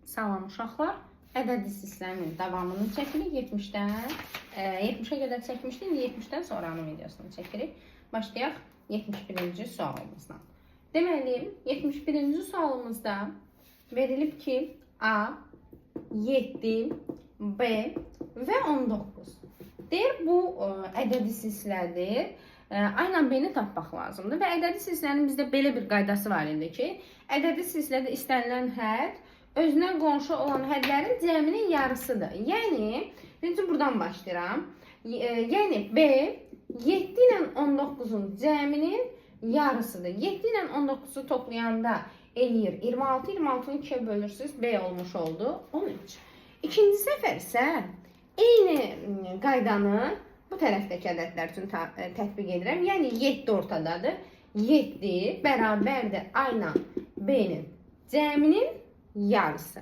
Salam uşaqlar. Ədədi silsilənin davamını çəkirik 70-dən. 70-ə qədər çəkmişdik. İndi 70-dən sonranın videosunu çəkirik. Başlayaq 71-ci sualımızdan. Deməli, 71-ci sualımızda verilib ki, A 7, B və 19. Deyir, bu ədədi silsilədir. A ilə B-ni tapmaq lazımdır və ədədi silsilənin bizdə belə bir qaydası var idi ki, ədədi silsilədə istənilən hədd özünə qonşu olan hədlərin cəminin yarısıdır. Yəni, birinci buradan başlayıram. Yəni, B 7 ilə 19-un cəminin yarısıdır. 7 ilə 19-u toplayanda eləyir 26, 26-nı 2-yə bölürsünüz, B olmuş oldu 13. İkinci səfər isə eyni qaydanı bu tərəfdəki ədədlər üçün tətbiq edirəm. Yəni 7 ortadadır. 7 bərabərdir A ilə B-nin cəminin yarısı.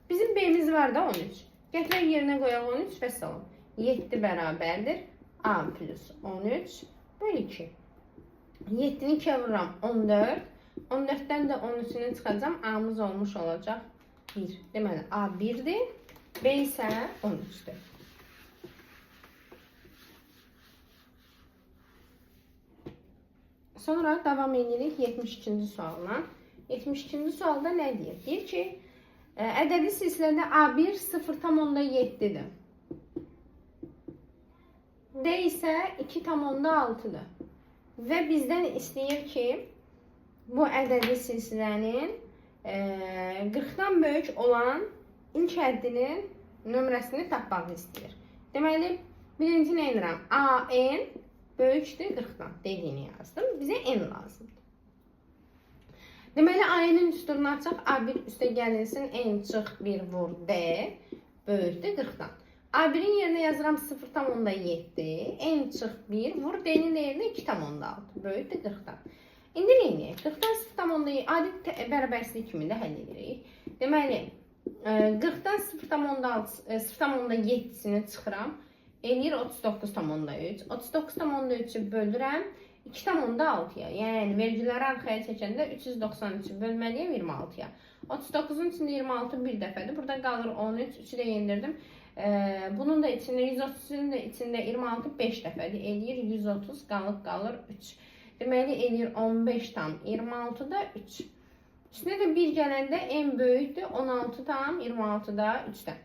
Bizim B-miz var da 13. Gətirək yerinə qoyaq 13 və salam. 7 bərabərdir A plus 13 bölü 2. 7-ni 2-yə vururam 14. 14-dən də 13-ünü çıxacağam. A-mız olmuş olacaq 1. Deməli A 1-dir, B isə 13-dür. Sonra davam edirik 72-ci sualla. 72-ci sualda nə deyir? Deyir ki, ədədi silsilədə A1 0,7-dir. D isə 2,6-dır. Və bizdən istəyir ki, bu ədədi silsilənin 40-dan böyük olan ilk həddinin nömrəsini tapmaq istəyir. Deməli, birinci nə edirəm? AN böyükdür 40-dan dediyini yazdım. Bizə N lazımdır. Deməli, A-nin düsturunu açaq. A1 üstə gəlinsin. N çıx 1 vur D böyükdür 40-dan. A1-in yerinə yazıram 0,7. N çıx 1 vur D-nin yerinə 2,6 böyükdür 40-dan. İndi nə edək? 40-dan 0,7 adi bərabərsizlik kimi də həll edirik. Deməli, 40-dan 0,7-sini çıxıram. Eləyir 39,3. 39,3-ü bölürəm 2,6-ya. Yəni vergiləri arxaya çəkəndə 393-ü bölməliyəm 26-ya. 39-un içində 26 bir dəfədir. Burada qalır 13. 3-ü də yendirdim. Bunun da içində 130-un da içində 26 5 dəfədir. Eləyir 130, qalıb qalır 3. Deməli eləyir 15,26-da 3. Üstünə də 1 gələndə en böyükdür 16,26-da 3-dən.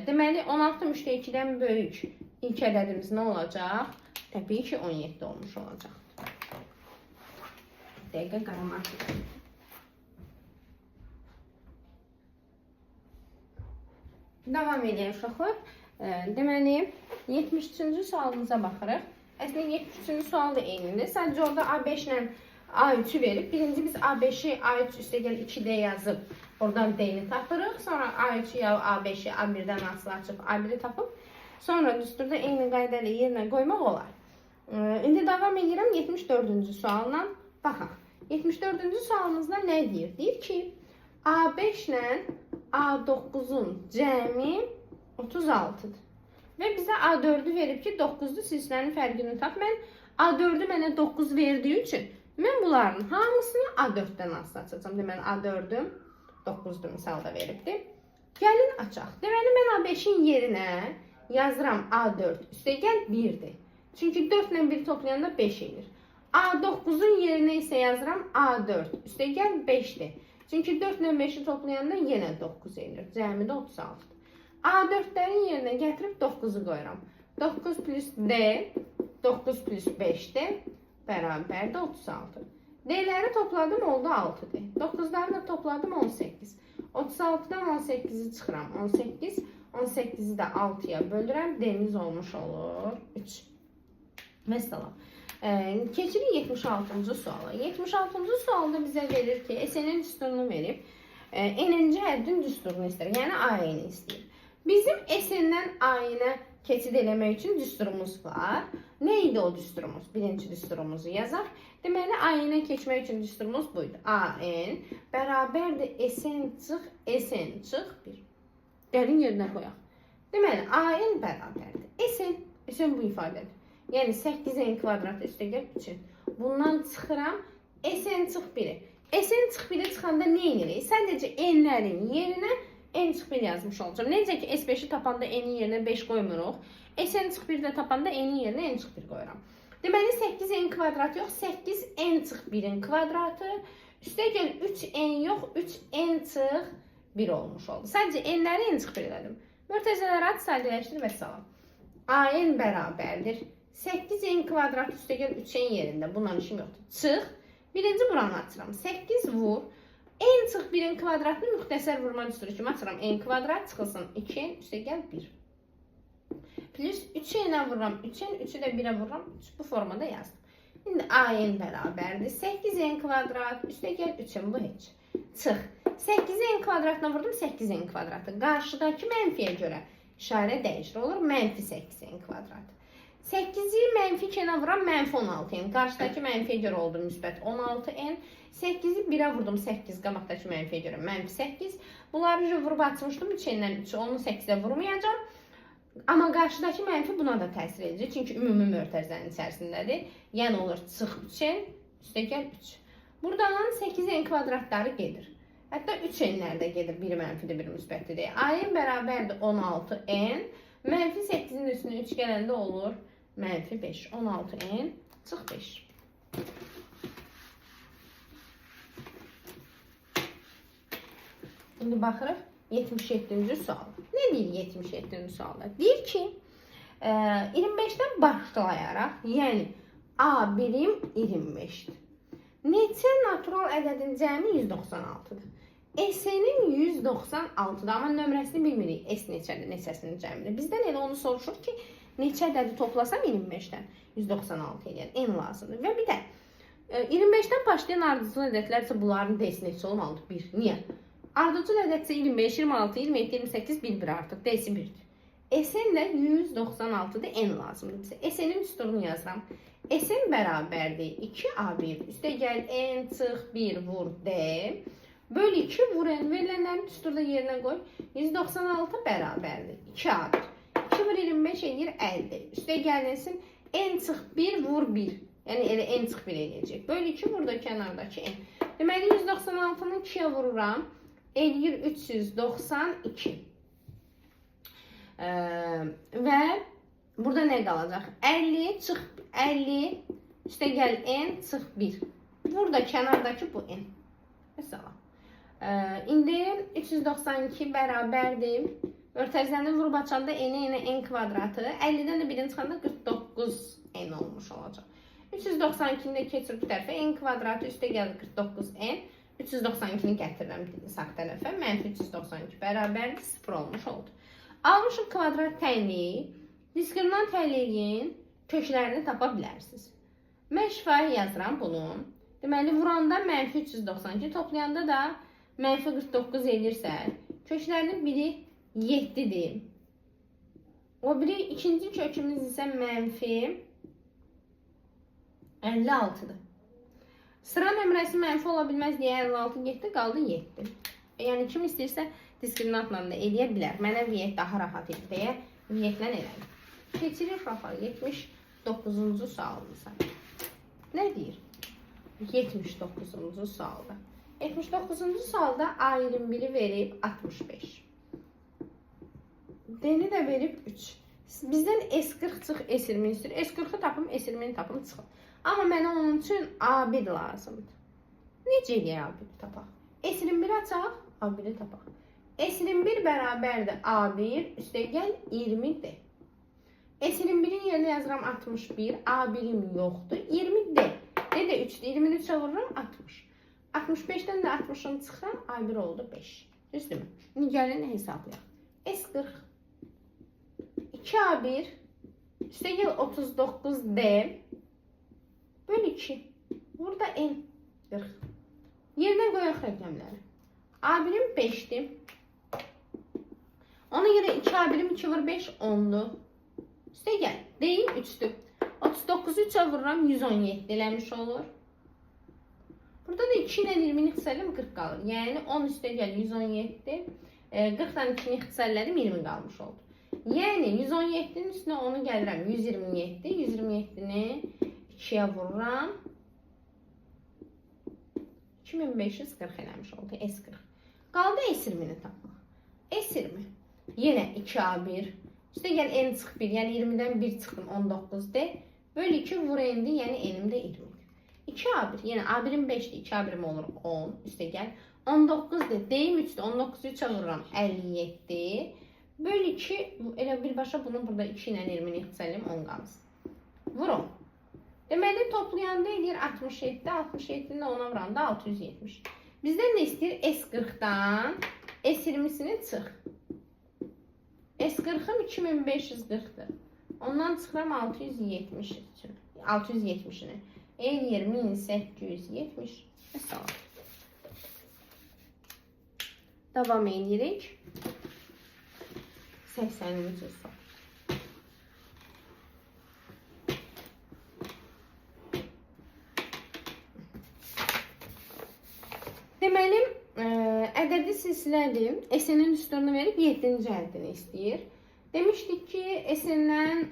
Deməli 16,3-də 2-dən böyük ilk ədədimiz nə olacaq? Təbii ki 17 olmuş olacaq. Dəqiqə qaramark. Davam edək uşaqlar. Deməli 73-cü sualımıza baxırıq. Əslində 73-cü sual da eynidir. Sadəcə orada A5 ilə A3-ü verib. Birinci biz A5-i A3 üstəgəl 2D yazıb oradan D-ni tapırıq. Sonra A3-ü ya A5-i A1-dən asılı açıb A1-i tapıb sonra düsturda eyni qayda ilə yerinə qoymaq olar. İndi davam edirəm 74-cü sualla. Baxaq. 74-cü sualımızda nə deyir? Deyir ki, A5 ilə A9-un cəmi 36-dır. Və bizə A4-ü verib ki, 9-dur, silsilənin fərqini tap. Mən A4-ü mənə 9 verdiyi üçün mən bunların hamısını A4-dən asılı açacağam. Deməli, A4-üm 9-dur misalda veribdir. Gəlin açaq. Deməli, mən A5-in yerinə yazıram A4 üstəgəl 1-dir. Çünki 4 ilə 1 toplayanda 5 edir. A9-un yerinə isə yazıram A4 üstəgəl 5-dir. Çünki 4 ilə 5-i toplayanda yenə 9 edir. Cəmi də 36-dır. A4-lərin yerinə gətirib 9-u qoyuram. 9 plus D, 9 plus 5D bərabərdir 36. D-ləri topladım, oldu 6D. 9-ları da topladım, 18. 36-dan 18-i çıxıram, 18. 18-i də 6-ya bölürəm, D-miz olmuş olur 3. Məsələn, keçirik 76-cı suala. 76-cı sualda bizə verir ki, SN-in düsturunu verib, N-ci həddin düsturunu istəyir, yəni AN-i istəyir. Bizim SN-dən AN-ə keçid eləmək üçün düsturumuz var. Nə idi o düsturumuz? Birinci düsturumuzu yazaq. Deməli, AN-ə keçmək üçün düsturumuz buydu. AN bərabərdir SN çıx, SN çıx 1. Gəlin yerinə qoyaq. Deməli, AN bərabərdir. SN, SN bu ifadədir. Yəni 8N kvadrat üstəgəl 3. Bundan çıxıram SN çıx 1-i. Sn çıx 1-ə çıxanda nə edirik? Sadəcə n-lərin yerinə n çıx 1 yazmış olacağam. Necə ki S5-i tapanda n-in yerinə 5 qoymuruq. Sn çıx 1-də tapanda n-in yerinə n çıx 1 qoyuram. Deməli 8n kvadratı yox, 8n çıx 1-in kvadratı. Üstəgəl 3n yox, 3n çıx 1 olmuş oldu. Sadəcə n-ləri n çıx 1 elədim. Mötərizələri at, sadələşdir və salam. AN bərabərdir. 8n kvadrat üstəgəl 3n yerində. Bununla işim yoxdur. Çıx. Birinci buranı açıram. 8 vur. N çıx 1-in kvadratını müxtəsər vurma düsturu kimi açıram. N kvadrat çıxılsın 2n üstəgəl 1. Plus 3n-ə vururam 3n, 3-ü də 1-ə vururam 3. Bu formada yazdım. İndi AN bərabərdir. 8n kvadrat üstəgəl 3n, bu heç. Çıx. 8n kvadratına vurdum 8n kvadratı. Qarşıdakı mənfiyə görə işarə dəyişir. Olur mənfi 8n kvadrat. 8-i mənfi 2-nə vuram mənfi 16n. Qarşıdakı mənfiyə görə oldu müsbət 16n. 8-i 1-ə vurdum 8, qabaqdakı mənfiyə görə mənfi 8. Bunları vurub açmışdım 3-dən 3, onu 8-ə vurmayacağam. Amma qarşıdakı mənfi buna da təsir edəcək. Çünki ümumi mötərizənin içərisindədir. Yəni olur çıx 3n, üstəgəl 3. Buradan 8n kvadratları gedir. Hətta 3n-lər də gedir. Biri mənfidir, biri müsbətdir. AN bərabərdir 16n. Mənfi 8-in üstünə 3 gələndə olur mənfi 5. 16n çıx 5. İndi baxırıq 77-ci sual. Nə deyir 77-ci sualda? Deyir ki, 25-dən başlayaraq, yəni A1-im 25-dir. Neçə natural ədədin cəmi 196-dır? S-nin 196-dır, amma nömrəsini bilmirik. S neçədir, neçəsinin cəmidir. Bizdən elə onu soruşur ki, neçə ədədi toplasam 25-dən 196 eləyər. N lazımdır. Və bir də 25-dən başlayan ardıcıl ədədlərsə bunların D-si neçə olmalıdır? 1. Niyə? Ardıcıl ədədsə 25, 26, 27, 28, 1, 1 artıq. D-si 1-dir. Sn də 196-dır. N lazımdır bizə. Sn-in düsturunu yazıram. Sn bərabərdir 2A1. Üstəgəl N çıx 1 vur D. Böl 2 vur N. Verilənlərin düsturda yerinə qoy. 196 bərabərdir 2A1. 2 vur 25 eləyir 50. Üstəgəlinsin N çıx 1 vur 1. Yəni elə N çıx 1 eləyəcək. Böl 2 vur da kənardakı N. Deməli 196-nı 2-yə vururam. Eləyir 392. Və burada nə qalacaq? 50 çıx 50 üstəgəl N çıx 1. Burada kənardakı bu N. Məsələn. İndi 392 bərabərdir. Mötərizəni vurub açanda n-ə n n kvadratı. 50-dən də 1-in çıxanda 49 n olmuş olacaq. 392-ni də keçirib bu tərəfə. N kvadratı üstəgəl 49 n. 392-ni gətirirəm sağ tərəfə. Mənfi 392 bərabərdir 0 olmuş oldu. Almışıq kvadrat tənliyi. Diskriminant tənliyin köklərini tapa bilərsiniz. Mən şifahi yazıram bunu. Deməli, vuranda mənfi 392, toplayanda da mənfi 49 eləyirsə, köklərinin biri 7-dir. O biri, ikinci kökümüz isə mənfi 56-dır. Sıra nömrəsi mənfi ola bilməz deyə 56 getdi, qaldı 7. Yəni, kim istəyirsə diskriminantla da eləyə bilər. Mənə Viet daha rahat idi deyə Vietlə elədim. Keçirik uşaqlar 79-cu sualımıza. Nə deyir? 79-cu sualda. 79-cu sualda A21-i verib 65. D-ni də verib 3. Bizdən S40 çıx, S20 istəyir. S40-ı tapım, S20-ni tapım, çıxım. Amma mənə onun üçün A1 lazımdır. Necə eləyək A1-i tapaq? S21 açaq, A1-i tapaq. S21 bərabərdir A1, üstəgəl 20D. S21-in yerinə yazıram 61, A1-im yoxdur, 20D. D də 3-dür, 20-ni 3-ə vururam 60. 65-dən də 60-ını çıxıram, A1 oldu 5. Düzdürmü? İndi gəlin hesablayaq. S40 2A1 üstəgəl 39D böl 2. Burada N 40. Yerinə qoyaq rəqəmləri. A1-im 5-dir. Ona görə 2A1-im 2 vur 5 10-dur. Üstəgəl D-im 3-dür. 39-u 3-ə vururam 117 eləmiş olur. Burada da 2 ilə 20-ni ixtisarlayım 40 qalır. Yəni 10 üstəgəl 117. 40-dan 2-ni ixtisarladım 20 qalmış oldu. Yəni 117-nin üstünə 10-u gəlirəm 127. 127-ni 2-yə vururam. 2540 eləmiş oldu. S40. Qaldı S20-ni tapmaq. S20. Yenə 2A1. Üstə gəl N çıx 1. Yəni 20-dən 1 çıxdım 19D. Bölü 2 vur N-dir. Yəni N-im də 20. 2A1. Yəni A1-im 5-dir. 2A1-im olur 10. Üstə gəl 19D. D-im 3-dür. 19-u 3-ə vururam 57. Bölü 2. Elə birbaşa bunu burada 2 ilə 20-ni ixtisar 10 qalsın. Vur 10. Deməli, toplayanda eləyir 67, 67-ni də 10-a vuranda 670. Bizdən nə istəyir? S40-dan S20-sini çıx. S40-ım 2540-dır. Ondan çıxıram 670 üçün. 670-ini. Eləyir 1870. Vəssalam. Davam edirik. 80-ci sual. Deməli, ədədi silsilədir. SN-in düsturunu verib 7-ci həddini istəyir. Demişdik ki, SN-dən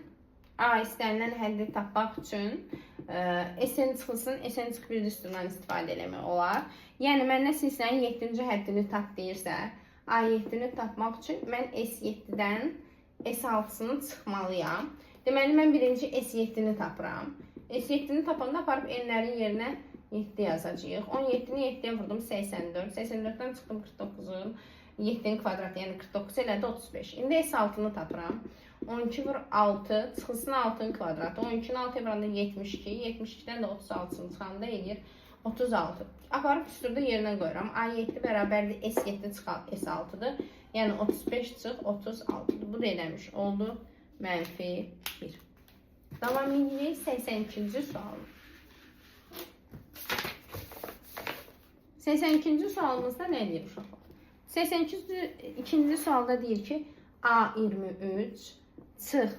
A istənilən həddi tapmaq üçün SN çıxılsın, SN çıx 1 düsturundan istifadə eləmək olar. Yəni, məndən silsilənin 7-ci həddini tap deyirsə, A7-ni tapmaq üçün mən S7-dən S6-sını çıxmalıyam. Deməli, mən birinci S7-ni tapıram. S7-ni tapanda aparıb N-lərin yerinə 7 yazacağıq. 17-ni 7-yə vurdum 84. 84-dən çıxdım 49-u. 7-nin kvadratı, yəni 49 elədi 35. İndi S6-nı tapıram. 12 vur 6, çıxılsın 6-nın kvadratı. 12-ni 6-ya vuranda 72. 72-dən də 36-sını çıxanda eləyir 36. Aparıb düsturda yerinə qoyuram. A7 bərabərdir S7 çıxal S6-dır. Yəni 35 çıx 36-dır. Bu da eləmiş oldu. Mənfi 1. Davam edirik 82-ci sualına. 82-ci sualımızda nə deyir uşaqlar? 82-ci sualda deyir ki, A23 çıx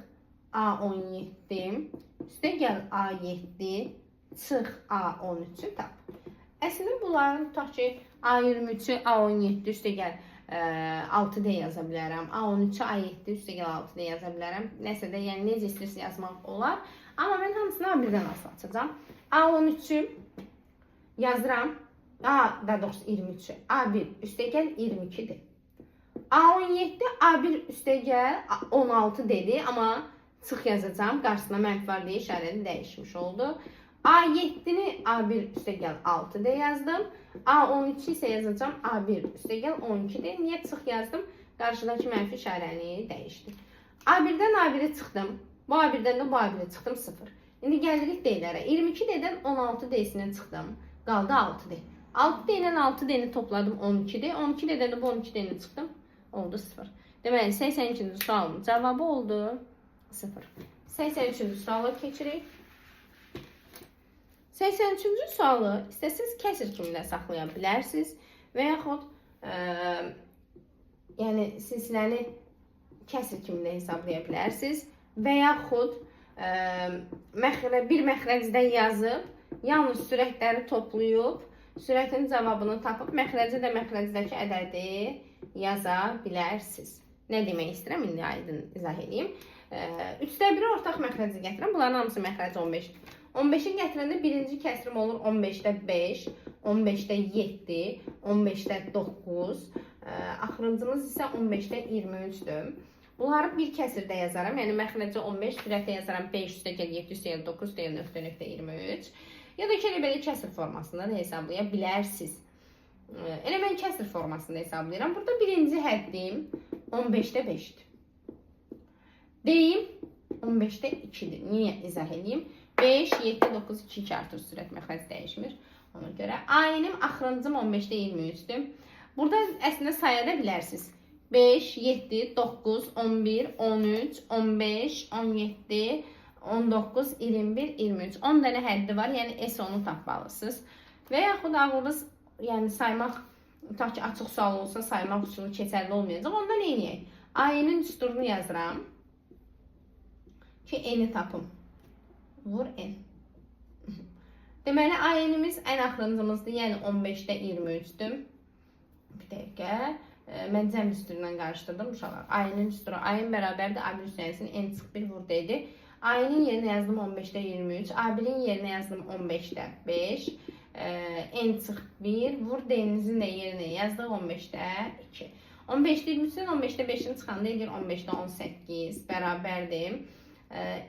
A17 üstə gəl A7 çıx A13-ü tap. Əslində bunların tutaq ki, A23-ü A17 üstə gəl 6D yaza bilərəm. A13-ü A7 üstə gəl 6D yaza bilərəm. Nəsə də, yəni necə istəyirsə yazmaq olar. Amma mən hamısını A1-dən asılı açacağam. A13-ü yazıram. A, daha doğrusu 23-ü. A1 üstə gəl 22-dir. A17, A1 üstə gəl 16 dedi, amma çıx yazacağam. Qarşısına mənfi var deyə işarəni dəyişmiş oldu. A7-ni A1 üstə gəl 6D yazdım. A13-ü isə yazacağam A1 üstə gəl 12D. Niyə çıx yazdım? Qarşıdakı mənfi işarəni dəyişdi. A1-dən A1-i çıxdım. Bu A1-dən də bu A1-i çıxdım 0. İndi gəlirik D-lərə. 22D-dən 16D-sini çıxdım. Qaldı 6D. 6D ilə 6D-ni topladım 12D. 12D-dən də bu 12D-ni çıxdım. Oldu 0. Deməli 82-ci sualın cavabı oldu 0. 83-cü suala keçirik. 83-cü sualı istəsiniz kəsir kimi də saxlaya bilərsiniz və yaxud yəni silsiləni kəsir kimi də hesablaya bilərsiniz və yaxud bir məxrəcdə yazıb, yalnız sürətləri toplayıb, sürətin cavabını tapıb, məxrəcə də məxrəcdəki ədədi yaza bilərsiniz. Nə demək istəyirəm, indi aydın izah edeyim. 3-də 1-i ortaq məxrəcə gətirəm. Bunların hamısı məxrəci 15-dir. 15-i gətirəndə birinci kəsirim olur 15-də 5, 15-də 7, 15-də 9, axırıncımız isə 15-də 23-dür. Bunları bir kəsirdə yazaram. Yəni məxrəcə 15, sürətə yazaram 5, üstə gəl 7, üstə gəl 9, üstə gəl nöqtə nöqtə 23. Ya da ki, elə belə kəsir formasında da hesablaya bilərsiniz. Elə mən kəsir formasında hesablayıram. Burada birinci həddim 15-də 5-dir. Deyim 15-də 2-dir. Niyə izah edeyim? 5, 7, 9, 2, 2 artır sürət məxrəc dəyişmir. Ona görə. A-nim axırıncım 15-də 23-dür. Burada əslində saya da bilərsiniz. 5, 7, 9, 11, 13, 15, 17, 19, 21, 23. 10 dənə həddi var. Yəni S10-u tapmalısınız. Və yaxud ağlınız, yəni saymaq, tutaq ki, açıq sual olsa saymaq üsulu keçərli olmayacaq. Onda nə edək? A-nin düsturunu yazıram ki, N-i tapım. Vur N. Deməli, A-nimiz ən axırıncımızdır. Yəni 15-də 23-dür. Bir dəqiqə. Mən cəm düsturundan qarışdırdım uşaqlar. A-nin düsturu A-n bərabərdir. A1 üstənisinin N çıx 1 vur D-dir. A-nin yerinə yazdım 15-də 23. A1-in yerinə yazdım 15-də 5. N çıx 1 vur D-nizin də yerinə yazdıq 15-də 2. 15-də 23-dən 15-də 5-in çıxanda edir 15-də 18 bərabərdir.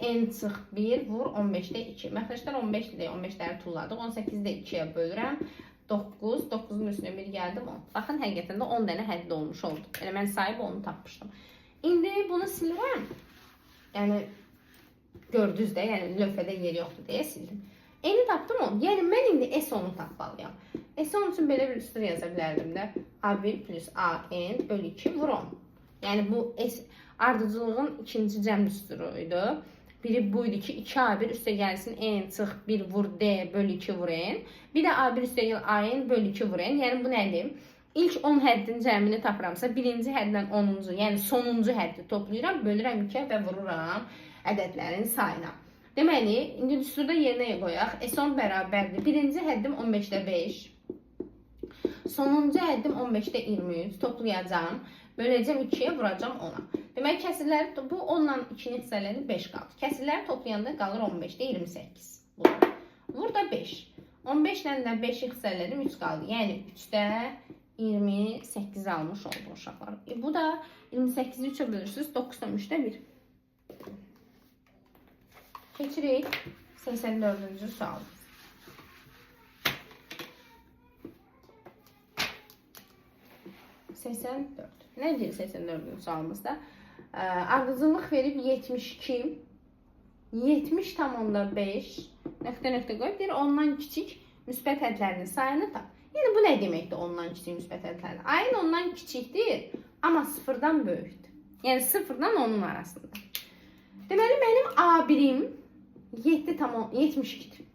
N çıx 1 vur 15-də 2. Məxrəclər 15-dir, 15-ləri tulladıq. 18-i də 2-yə bölürəm. 9, 9-un üstünə 1 gəldim 10. Baxın, həqiqətən də 10 dənə həddi olmuş oldu. Elə mən sahib onu tapmışdım. İndi bunu silirəm. Yəni, gördünüz də, yəni lövhədə yeri yoxdur deyə sildim. N-i tapdım 10. Yəni, mən indi S10-u tapmalıyam. S10 üçün belə bir üstür yaza bilərdim də. A1 plus AN bölü 2 vur 10. Yəni, bu S ardıcılığın ikinci cəm düsturu idi. Biri bu idi ki, 2A1 üstə gəlsin N çıx 1 vur D bölü 2 vur N. Bir də A1 üstə gəl AN bölü 2 vur N. Yəni, bu nədir? İlk 10 həddin cəmini tapıramsa, birinci həddən 10-cu, yəni sonuncu həddi toplayıram, bölürəm 2-yə və vururam ədədlərin sayına. Deməli, indi düsturda yerinə qoyaq. S10 bərabərdir. Birinci həddim 15-də 5. Sonuncu həddim 15-də 23. Toplayacağam. Böləcəm 2-yə, vuracam 10-a. Deməli, kəsirləri, bu 10 ilə 2-ni hissələdi, 5 qaldı. Kəsirləri toplayanda qalır 15-də 28. Vur da 5. 15 ilə də 5-i hissələdim, 3 qaldı. Yəni, 3-də 28 almış oldu uşaqlar. Bu da 28-i 3-ə bölürsünüz, 9-da 3-də 1. Keçirik 84-cü sual. Nə deyir 84-cü sualımızda? Ardıcıllıq verib 72, 70,5 nöqtə nöqtə qoyub deyir, ondan kiçik müsbət hədlərinin sayını tap. Yəni bu nə deməkdir ondan kiçik müsbət hədlərinin? Ayın ondan kiçikdir, amma sıfırdan böyükdür. Yəni sıfırdan onun arasında. Deməli mənim A1-im 72-dir.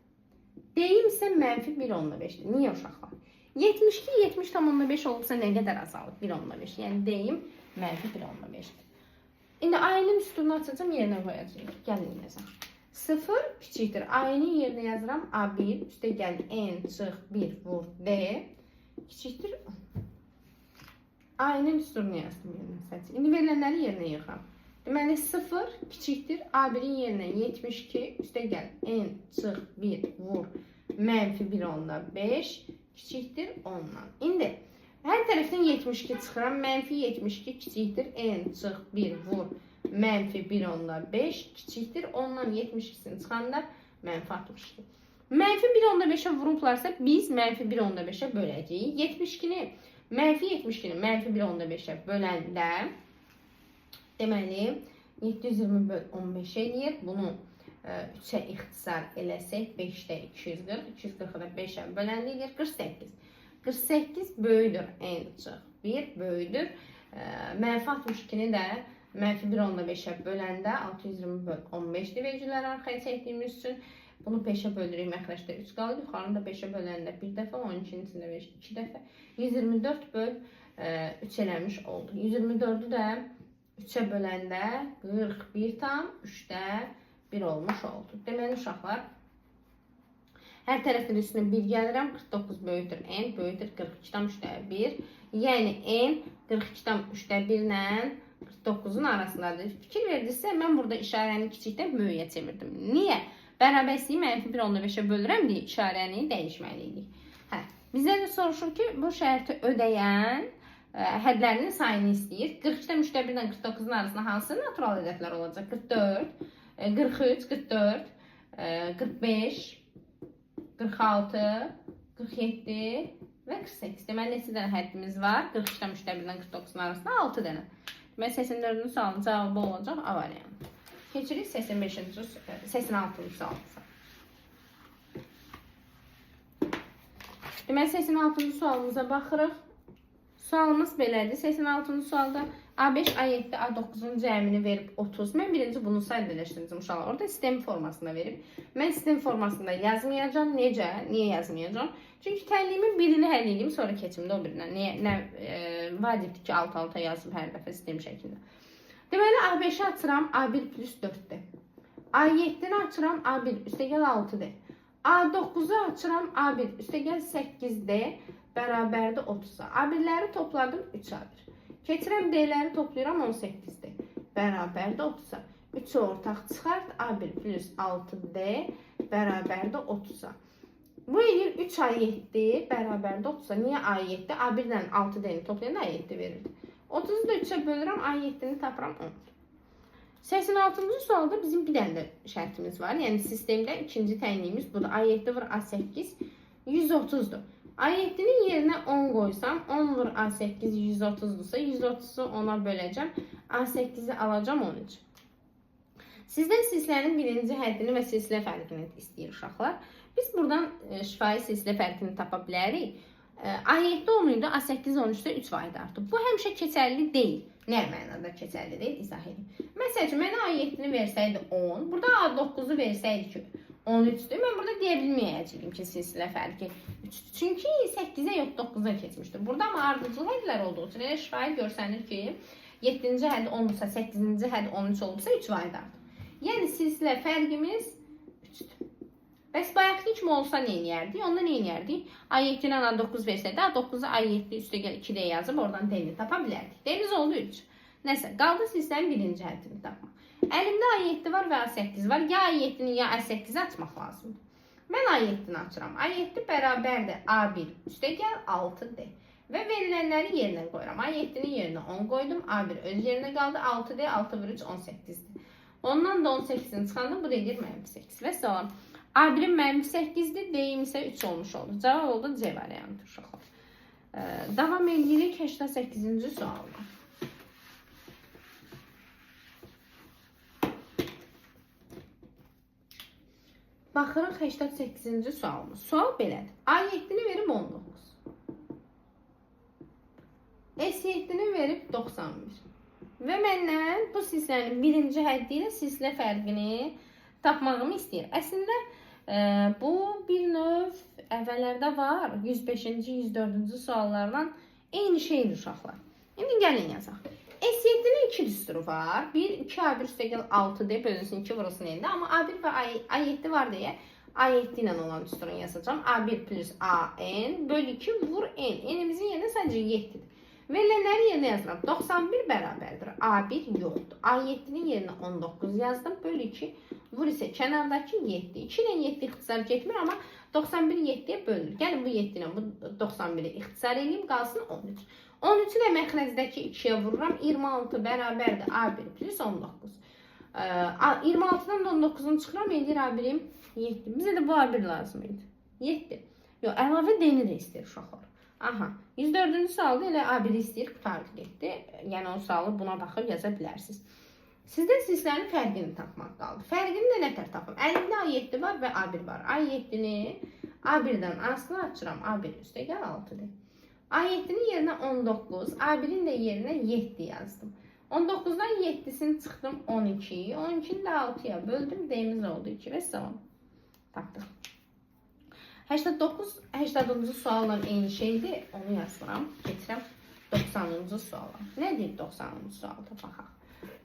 D-im isə mənfi 1,5-dir. Niyə uşaqlar? 72, 70,5 olubsa nə qədər azalır? 1,5. Yəni D-im mənfi 1,5-dir. İndi A-nın üstünü açacağım, yerinə qoyacağım. Gəlin yazaq. 0 kiçikdir. A-nın yerinə yazıram. A1 üstə gəl N çıx 1 vur D kiçikdir. A-nın üstünü yazdım yerinə sadəcə. İndi verilənləri yerinə yığıram. Deməli 0 kiçikdir. A1-in yerinə 72 üstə gəl N çıx 1 vur mənfi 1,5 kiçikdir 10-dan. İndi hər tərəfdən 72 çıxıram. Mənfi 72 kiçikdir. N çıx 1 vur mənfi 1,5 kiçikdir. 10-dan 72-sini çıxanda mənfi 62. Mənfi 1,5-ə vurublarsa biz mənfi 1,5-ə böləcəyik. 72-ni mənfi 72-ni mənfi 1,5-ə böləndə deməli 720 böl 15 eləyir. Bunu 3-ə ixtisar eləsək 5-də 240, 240-ı da 5-ə böləndə eləyir 48. 48 böyüdür N çıx 1 böyüdür. Mənfi 62-ni də mənfi 1,5-ə böləndə 620 böl 15-dir vergiləri arxaya çəkdiyimiz üçün. Bunu 5-ə bölürük, məxrəcdə 3 qalır. Yuxarını da 5-ə böləndə 1 dəfə, 12-nin içində 5, 2 dəfə. 124 böl 3 eləmiş oldu. 124-ü də 3-ə böləndə 41,3-də 1 olmuş oldu. Deməli uşaqlar, hər tərəfin üstünə 1 gəlirəm. 49 böyükdür N, böyükdür 42,3-də 1. Yəni N 42,3-də 1 ilə 49-un arasındadır. Fikir verdinizsə, mən burada işarəni kiçikdən böyüyə çevirdim. Niyə? Bərabərsizliyi mənfi 1,5-ə bölürəm deyə işarəni dəyişməli idik. Hə, bizə də soruşur ki, bu şərti ödəyən hədlərinin sayını istəyir. 42,3-də 1 ilə 49-un arasında hansı natural ədədlər olacaq? 44, 43, 44, 45, 46, 47 və 48. Deməli, neçə dənə həddimiz var? 42,3-də 1 ilə 49-un arasında 6 dənə. Deməli, 84-cü sualın cavabı olacaq A variantı. Keçirik 85-ci, 86-cı sualımıza. Deməli, 86-cı sualımıza baxırıq. Sualımız belədir. 86-cı sualda A5, A7, A9-un cəmini verib 30. Mən birinci bunu sadələşdirəcəm uşaqlar. Orada sistem formasında verib. Mən sistem formasında yazmayacağam. Necə? Niyə yazmayacağam? Çünki tənliyimin birini həll edeyim, sonra keçim də o birinə. Niyə? Nə, vacibdir ki, alt-alta yazım hər dəfə sistem şəklində. Deməli, A5-i açıram, A1 plus 4-dür. A7-ni açıram, A1 üstəgəl 6-dır. A9-u açıram, A1 üstəgəl 8-d bərabərdir 30-a. A1-ləri topladım, 3A1. Keçirəm D-ləri toplayıram, 18-d bərabərdir 30-a. 3-ü ortaq çıxart, A1 plus 6D bərabərdir 30-a. Bu eləyir 3A7 bərabərdir 30-a. Niyə A7? A1 ilə 6D-ni toplayanda A7 verirdi. 30-u da 3-ə bölürəm, A7-ni tapıram 10. 86-cı sualda bizim bir dənə də şərtimiz var. Yəni sistemdə ikinci təyinliyimiz budur. A7 vur A8 130-dur. A7-nin yerinə 10 qoysam, 10 vur A8 130-dursa, 130-u 10-a böləcəm. A8-i alacam 13. Sizdən silsilənin birinci həddini və silsilə fərqini istəyir uşaqlar. Biz buradan şifahi silsilə fərqini tapa bilərik. A7 10 idi, A8 13-də 3 vahid artıb. Bu həmişə keçərli deyil. Nə mənada keçərli deyil, izah edeyim. Məsəl üçün, mənə A7-ni versəydi 10, burada A9-u versəydi ki 13-dür. Mən burada deyə bilməyəcəyim ki, silsilə fərqi 3-dür. Çünki 8-ə yox, 9-a keçmişdir. Burada amma ardıcıl hədlər olduğu üçün elə şifahi görsənir ki, 7-ci hədd 10-dursa, 8-ci hədd 13 olubsa 3 vahid artıb. Yəni silsilə fərqimiz 3-dür. Bəs bayaqki kimi olsa nə eləyərdik? Onda nə eləyərdik? A7 ilə A9 versəydi, A9-u A7 üstə gəl 2D yazıb oradan D-ni tapa bilərdik. D-miz oldu 3. Nəsə, qaldı silsilənin birinci həddini tapmaq. Əlimdə A7 var və A8 var. Ya A7-ni, ya A8-i açmaq lazımdır. Mən A7-ni açıram. A7 bərabərdir A1 üstə gəl 6D. Və verilənləri yerinə qoyuram. A7-nin yerinə 10 qoydum. A1 öz yerinə qaldı. 6D, 6 vur 3, 18-dir. Ondan da 18-ini çıxanda bu da edir mənfi 8. Və salam. A1-im mənfi 8-dir, D-im isə 3 olmuş oldu. Cavab oldu C variantı uşaqlar. Davam edirik 88-ci sualla. Baxırıq 88-ci sualımız. Sual belədir. A7-ni verib 19. S7-ni verib 91. Və məndən bu silsilənin birinci həddi ilə silsilə fərqini tapmağımı istəyir. Əslində bu bir növ əvvəllərdə var. 105-ci, 104-cü suallardan eyni şeydir uşaqlar. İndi gəlin yazaq. S7-nin 2 düsturu var. 1, 2 A1 üstəgəl 6D bölünsün 2 vurulsun N-də. Amma A1 və A7 var deyə A7 ilə olan düsturunu yazacağam. A1 plus AN bölü 2 vur N. N-imizin yerinə sadəcə 7-dir. Verilənləri yerinə yazıram. 91 bərabərdir. A1 yoxdur. A7-nin yerinə 19 yazdım. Bölü 2 vur isə kənardakı 7. 2 ilə 7 ixtisar getmir, amma 91 7-yə bölünür. Gəlin bu 7 ilə bu 91-i ixtisar eləyim, qalsın 13. 13-ü də məxrəzdəki 2-yə vururam. 26 bərabərdir A1 plus 19. 26-dan da 19-unu çıxıram, eləyir A1-im 7. Bizə də bu A1 lazım idi. 7. Yox, əlavə D-ni də istəyir uşaqlar. Aha, 104-cü sualda elə A1 istəyir, qurtardı getdi. Yəni o sualı buna baxıb yaza bilərsiniz. Sizdən silsilənin fərqini tapmaq qaldı. Fərqini də nətər tapım? Əlimdə A7 var və A1 var. A7-ni A1-dən A-sını açıram. A1 üstə gəl 6D. A7-nin yerinə 19, A1-in də yerinə 7 yazdım. 19-dan 7-sini çıxdım 12. 12-ni də 6-ya böldüm. D-miz oldu 2 və salam. Tapdıq. 89, 80-cı sualla eyni şeydir. Onu yazıram. Keçirəm 90-cı suala. Nə deyir 90-cı sualda? Baxaq.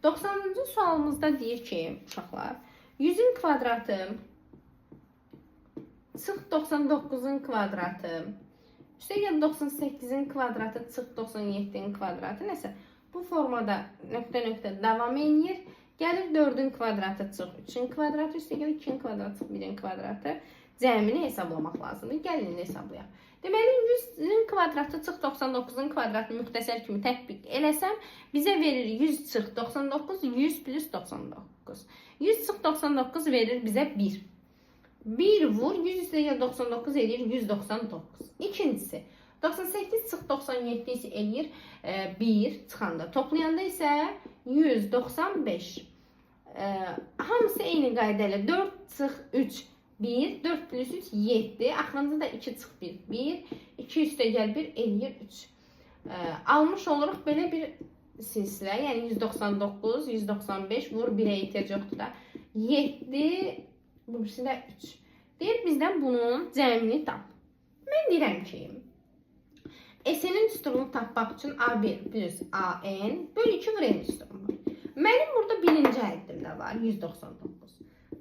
90-cı sualımızda deyir ki, uşaqlar, 100-ün kvadratı çıx 99-un kvadratı, üstəgəl 98-in kvadratı çıx 97-in kvadratı, nəsə bu formada nöqtə-nöqtə davam eləyir. Gəlir 4-ün kvadratı çıx 3-ün kvadratı, üstəgəl 2-in kvadratı çıx 1-in kvadratı. Cəmini hesablamaq lazımdır. Gəlin indi hesablayaq. Deməli 100-ün kvadratı çıx 99-un kvadratını müxtəsər kimi tətbiq eləsəm, bizə verir 100 çıx 99, 100 plus 99. 100 çıx 99 verir bizə 1. 1 vur, 100 üstəgəl 99 eləyir 199. İkincisi, 98 çıx 97 isə eləyir 1 çıxanda. Toplayanda isə 195. Hamısı eyni qayda ilə 4 çıx 3 1, 4 plus 3 7. Axırıncı da 2 çıx 1 1. 2 üstəgəl 1 eləyir 3. Almış oluruq belə bir silsilə. Yəni 199, 195 vur 1-ə ehtiyac yoxdur da. 7, bu birisi də 3. Deyir bizdən bunun cəmini tap. Mən deyirəm ki, S-nin düsturunu tapmaq üçün A1 plus AN bölü 2 vur N düsturu var. Mənim burada birinci həddimdə var 199.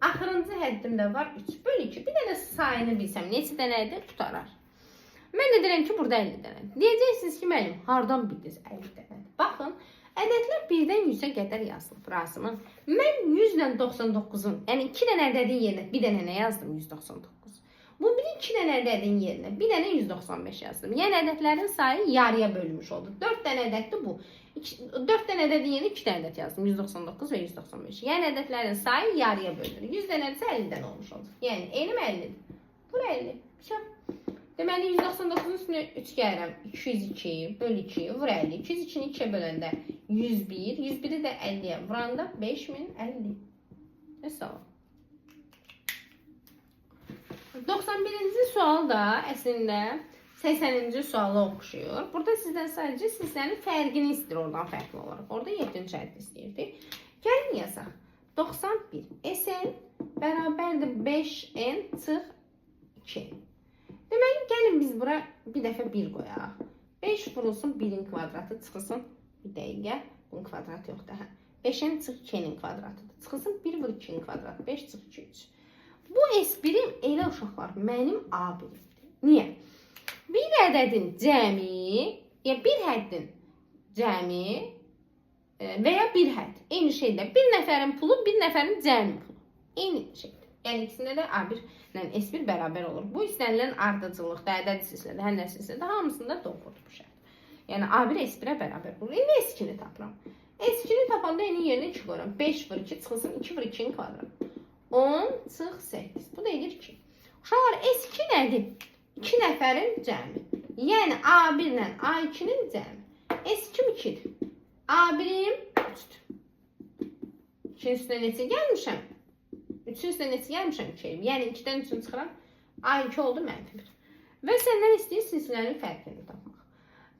Axırıncı həddimdə var 3 bölü 2. Bir dənə sayını bilsəm neçə dənədir qurtarar. Mən də deyirəm ki, burada 50 dənədir. Deyəcəksiniz ki, müəllim, hardan bildiniz 50 dənədir? Baxın, ədədlər 1-dən 100-ə qədər yazılıb, razımı? Mən 100 ilə 99-un, yəni 2 dənə ədədin yerinə bir dənə nə yazdım? 199. Bu bir 2 dənə ədədin yerinə bir dənə 195 yazdım. Yəni ədədlərin sayı yarıya bölünmüş oldu. 4 dənə ədəddir bu. 4 dənə ədədin yerinə 2 dənə ədəd yazdım. 199 və 195. Yəni ədədlərin sayı yarıya bölünür. 100 dənədirsə 50 dənə olmuş olacaq. Yəni enim 50-dir. Bura 50. Vəssalam. Deməli 199-un üstünə 3 gəlirəm. 202 böl 2 vur 50. 202-ni 2-yə böləndə 101. 101-i də 50-yə vuranda 5050. Vəssalam. 91-ci sual da əslində 80-ci suala oxşayır. Burada sizdən sadəcə silsilənin fərqini istəyir oradan fərqli olaraq. Orada 7-ci həddi istəyirdi. Gəlin yazaq. 91 SN bərabərdir 5N çıx 2. Deməli, gəlin biz bura bir dəfə 1 qoyaq. 5 vurulsun 1-in kvadratı çıxılsın. Bir dəqiqə. Bunun kvadratı yoxdur. Hə. 5-in çıx 2-nin kvadratıdır. Çıxılsın 1 vur 2-nin kvadratı. 5 çıx 2 3. Bu S1-im elə uşaqlar mənim A1-imdir. Niyə? Bir ədədin cəmi, ya bir həddin cəmi və ya bir hədd. Eyni şeydir. Bir nəfərin pulu, bir nəfərin cəmi pulu. Eyni şeydir. Yəni ikisində də A1 ilə S1 bərabər olur. Bu istənilən ardıcıllıqda, ədəd silsilədə, hər nə silsilədə hamısında doğrudur bu şərt. Yəni A1 S1-ə bərabər olur. İndi S2-ni tapıram. S2-ni tapanda eyni yerinə 2 qoyuram. 5 vur 2 çıxılsın 2 vur 2-nin kvadratı. 10 çıx 8. Bu da edir 2. Uşaqlar S2 nədir? 2 nəfərin cəmi. Yəni A1 ilə A2-nin cəmi. S2 2-dir. A1-im 3-dür. 2-nin üstünə neçə gəlmişəm? 3-ün üstünə neçə gəlmişəm? 2. Yəni 2-dən 3-ünü çıxıram. A2 oldu mənfi 1. Və səndən istəyir silsilənin fərqini tapmaq.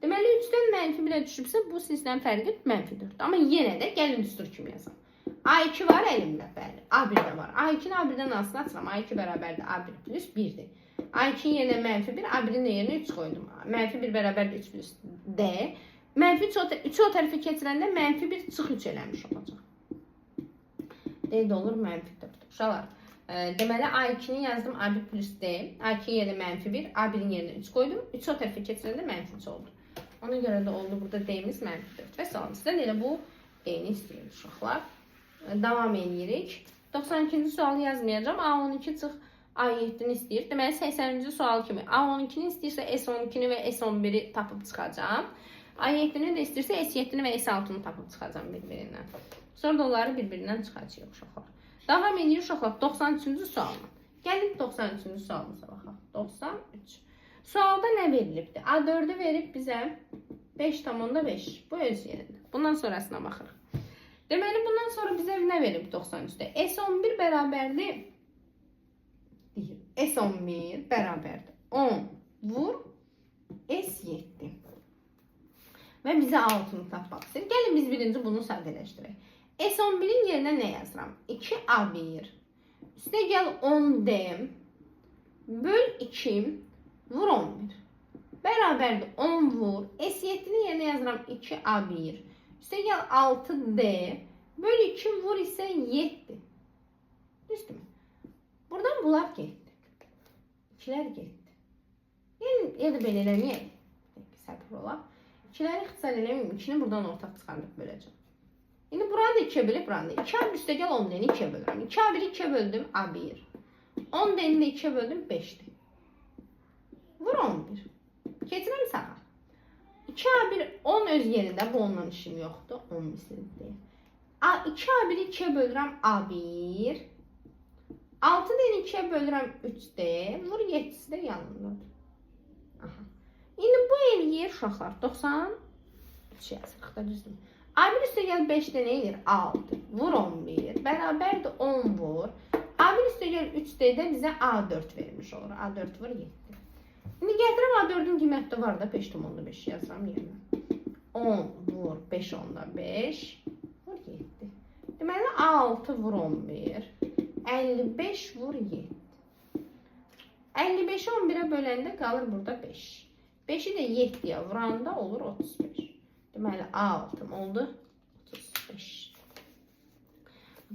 Deməli 3-dən mənfi 1-ə düşübsə bu silsilənin fərqi mənfi 4-dür. Amma yenə də gəlin düstur kimi yazalım. A2 var əlimdə, bəli. A1 də var. A2-ni A1-dən asılı açıram. A2 bərabərdir A1 plus 1-dir. A2-nin yerinə mənfi 1, A1-in də yerinə 3 qoydum. Mənfi 1 bərabərdir 3 plus D. Mənfi 3-ü o tərəfə keçirəndə mənfi 1 çıx 3 eləmiş olacaq. D də olur mənfi 4. Uşaqlar, deməli A2-ni yazdım A1 plus D. A2-nin yerinə mənfi 1, A1-in yerinə 3 qoydum. 3-ü o tərəfə keçirəndə mənfi 3 oldu. Ona görə də oldu burada D-miz mənfi 4. Və salam. Sizdən elə bu D-ni istəyir uşaqlar. Davam edirik. 92-ci sualı yazmayacağam. A12 çıx A7-ni istəyir. Deməli 80-ci sual kimi A12-ni istəyirsə S12-ni və S11-i tapıb çıxacağam. A7-ni də istəyirsə S7-ni və S6-nı tapıb çıxacağam bir-birindən. Sonra da onları bir-birindən çıxacağıq uşaqlar. Davam edirik uşaqlar 93-cü sualla. Gəlin 93-cü sualımıza baxaq. 93. Sualda nə verilibdir? A4-ü verib bizə 5,5. Bu öz yerində. Bundan sonrasına baxırıq. Deməli, bundan sonra bizə nə verib 93-də? S11 bərabərdir. Deyir. S11 bərabərdir. 10 vur S7. Və bizə A6-nı tapmaq istəyir. Gəlin biz birinci bunu sadələşdirək. S11-in yerinə nə yazıram? 2A1. Üstə gəl 10D böl 2 vur 11. Bərabərdir 10 vur. S7-nin yerinə yazıram 2A1. Üstə gəl 6D böl 2 vur isə 7. Düzdürmü? Buradan bunlar getdi. İkilər getdi. Yəni, ya da belə eləməyək. Səbir olaq. İkiləri ixtisar eləməyim. 2-ni buradan ortaq çıxardıb böləcəm. İndi buranı da 2-yə bölüb, buranı da. 2A üstə gəl 10D-ni 2-yə bölürəm. 2A1-i 2-yə böldüm, A1. 10D-ni də 2-yə böldüm, 5-dir. Vur 11. Keçirəm sağa. 2A1 10 öz yerində, bu ondan işim yoxdur. 10 mislidir. 2A1-i 2-yə bölürəm, A1. 6D-ni 2-yə bölürəm, 3D. Vur 7-si də yanındadır. Aha. İndi bu eləyir uşaqlar. 93 yazırıq da, düzdür. A1 üstə gəl 5D nə edir? 6. Vur 11. Bərabərdir 10 vur. A1 üstə gəl 3D də bizə A4 vermiş olur. A4 vur 7. İndi gətirəm A4-ün qiyməti var da 5,5 yazıram yerinə. 10 vur 5,5 vur 7. Deməli A6 vur 11. 55 vur 7. 55-i 11-ə böləndə qalır burada 5. 5-i də 7-yə vuranda olur 35. Deməli A6 oldu 35.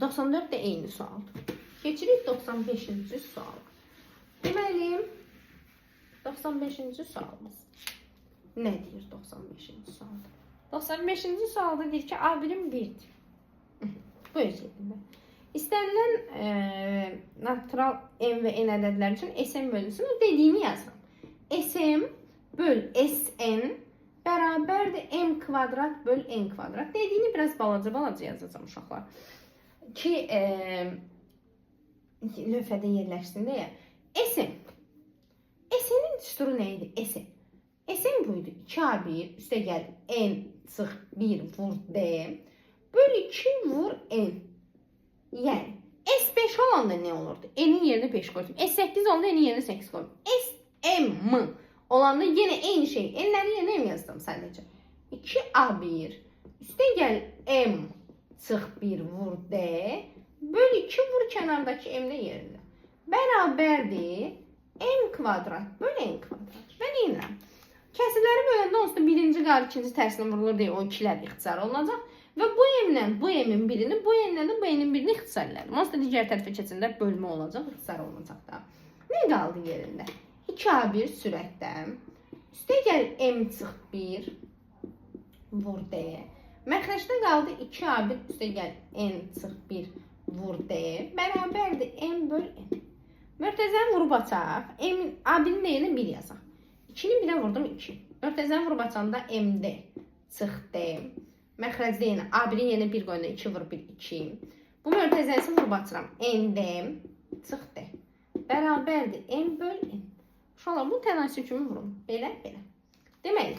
94 də eyni sualdır. Keçirik 95-ci suala. Deməli 95-ci sualımız. Nə deyir 95-ci sualda? 95-ci sualda deyir ki, A1-im 1-dir. Bu öz yerində. İstənilən natural m və n ədədlər üçün Sm bölünsün. O dediyini yazıram. Sm böl Sn bərabərdir m kvadrat böl n kvadrat. Dediyini biraz balaca-balaca yazacağam uşaqlar. Ki, lövhədə yerləşsin deyə. Sm. Sn-in düsturu nə idi? Sm. Sm bu idi. 2A1 üstə gəl n çıx 1 vur d böl 2 vur n. Yəni S5 olanda nə olurdu? N-in yerinə 5 qoydum. S8 olanda N-in yerinə 8 qoydum. SM olanda yenə eyni şey. N-lərin yerinə M yazdım sadəcə. 2A1 üstə gəl M çıx 1 vur D böl 2 vur kənardakı M-də yerində. Bərabərdir M kvadrat böl N kvadrat. Və nə edirəm? Kəsirləri böləndə onsuz da birinci qar ikinci tərsinə vurulur deyə o ikilər ixtisar olunacaq. Və bu M-lə bu M-in birini, bu N-lə də bu N-in birini ixtisar elədim. Onsuz da digər tərəfə keçəndə bölmə olacaq, ixtisar olunacaq da. Nə qaldı yerində? 2A1 sürətdə. Üstə gəl M çıx 1 vur D. Məxrəcdə qaldı 2A1 üstə gəl N çıx 1 vur D. Bərabərdir M böl N. Mörtəzəni vurub açaq. A1-in də yerinə 1 yazaq. 2-ni 1-ə vurdum 2. Mörtəzəni vurub açanda MD çıx D. Məxrəcdə yenə A1-in yerinə 1 qoyanda 2 vur 1 2. Bu mörtəzənisi vurub açıram. ND çıx D. Bərabərdir M böl N. Uşaqlar, bu tənasüb kimi vurum. Belə, belə. Deməli,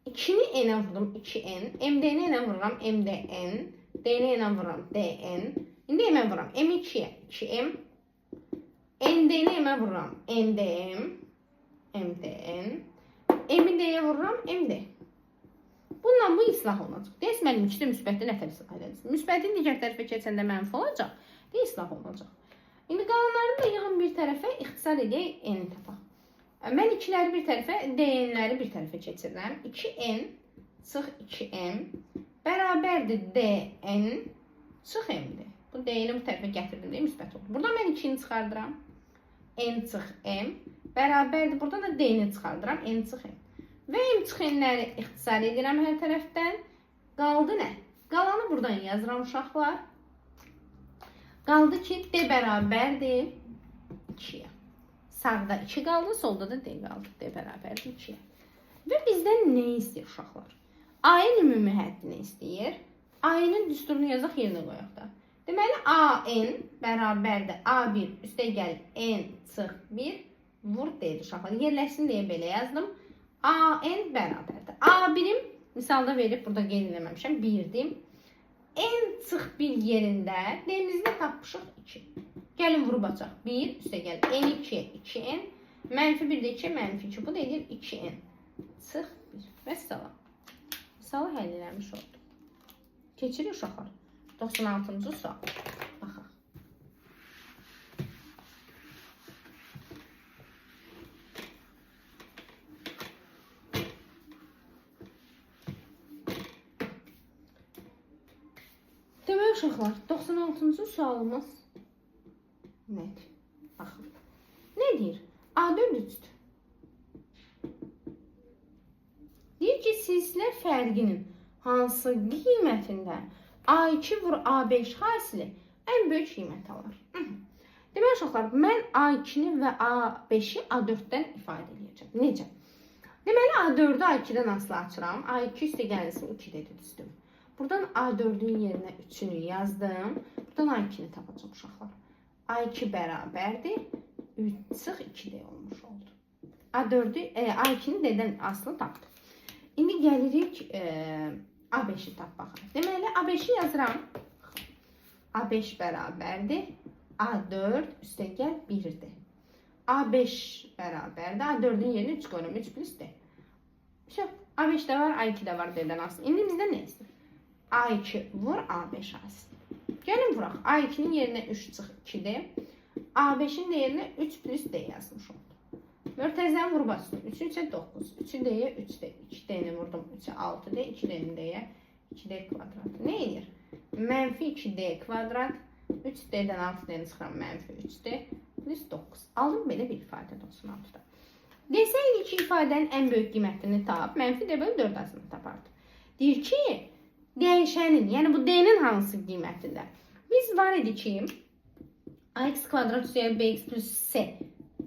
2-ni N-ə vurdum 2N. MD-ni N-ə vururam MDN. D-ni N-ə vururam DN. İndi M-ə vururam. M2-yə 2M. ND-ni M-ə vururam NDM. MDN. M-i D-yə vururam MD. Bununla bu islah olunacaq. Deyəsə, mənim 2-də müsbətdə nətər islah edəcək? Müsbətin digər tərəfə keçəndə mənfi olacaq. Deyə islah olunacaq. İndi qalanlarını da yığın bir tərəfə, ixtisar edək, N-i tapaq. Mən 2-ləri bir tərəfə, DN-ləri bir tərəfə keçirirəm. 2N çıx 2M bərabərdir DN çıx M-dir. Bu D-ni bu tərəfə gətirdim deyə müsbət oldu. Buradan mən 2-ni çıxardıram. N çıx M bərabərdir. Buradan da D-ni çıxardıram. N çıx M. Və M çıx N-ləri ixtisar edirəm hər tərəfdən. Qaldı nə? Qalanı buradan yazıram uşaqlar. Qaldı ki, D bərabərdir 2-yə. Sağda 2 qaldı, solda da D qaldı. D bərabərdir 2-yə. Və bizdən nə istəyir uşaqlar? A-ın ümumi həddini istəyir. A-nın düsturunu yazaq, yerinə qoyaq da. Deməli, AN bərabərdir A1 üstə gəl N çıx 1 vur D-dir uşaqlar. Yerləşsin deyə belə yazdım. AN bərabərdir. A1-im misalda verib, burada qeyd eləməmişəm, 1-dir. N çıx 1 yerində D-mizi də tapmışıq 2. Gəlin vurub açaq. 1 üstə gəl N2 2N mənfi 1 də 2 mənfi 2. Bu da edir 2N çıx 1. Vəssalam. Misalı həll eləmiş oldu. Keçirik uşaqlar. 96-cı sual. Baxaq. Demək uşaqlar, 96-cı sualımız nədir? Baxın. Nə deyir? A4 3-dür. Deyir ki, silsilə fərqinin hansı qiymətində A2 vur A5 hasili ən böyük qiymət alır. Demək uşaqlar, mən A2-ni və A5-i A4-dən ifadə edəcəm. Necə? Deməli, A4-ü A2-dən asılı açıram. A2 üstə gəlsin 2 dedi, düzdür. Buradan A4-ün yerinə 3-ünü yazdım. Buradan A2-ni tapacağım uşaqlar. A2 bərabərdir. 3 çıx 2D olmuş oldu. A4-ü, A2-ni D-dən asılı tapdıq. İndi gəlirik A5-i tapmağa. Deməli, A5-i yazıram. A5 bərabərdir. A4 üstə gəl 1-dir. A5 bərabərdir. A4-ün yerinə 3 qoyuram. 3 plus D. A5 də var, A2 də var D-dən asılı. İndi bizdə nə istəyir? A2 vur A5 hasil. Gəlin vuraq. A2-nin yerinə 3 çıx 2D. A5-in də yerinə 3 plus D yazmış oldum. Mörtəzəni vurub açdım. 3-ü 3-ə 9. 3-ü D-yə 3D. 2D-ni vurdum. 3-ə 6D. 2D-ni D-yə 2D kvadrat. Nə edir? Mənfi 2D kvadrat. 3D-dən 6D-ni çıxıram. Mənfi 3D plus 9. Aldım belə bir ifadə 96-da. Desəydi ki, ifadənin ən böyük qiymətini tap, mənfi D bölü 4 arasında tapardım. Deyir ki, dəyişənin, yəni bu D-nin hansı qiymətində? Biz var idi ki, ax kvadrat üstəgəl bx plus c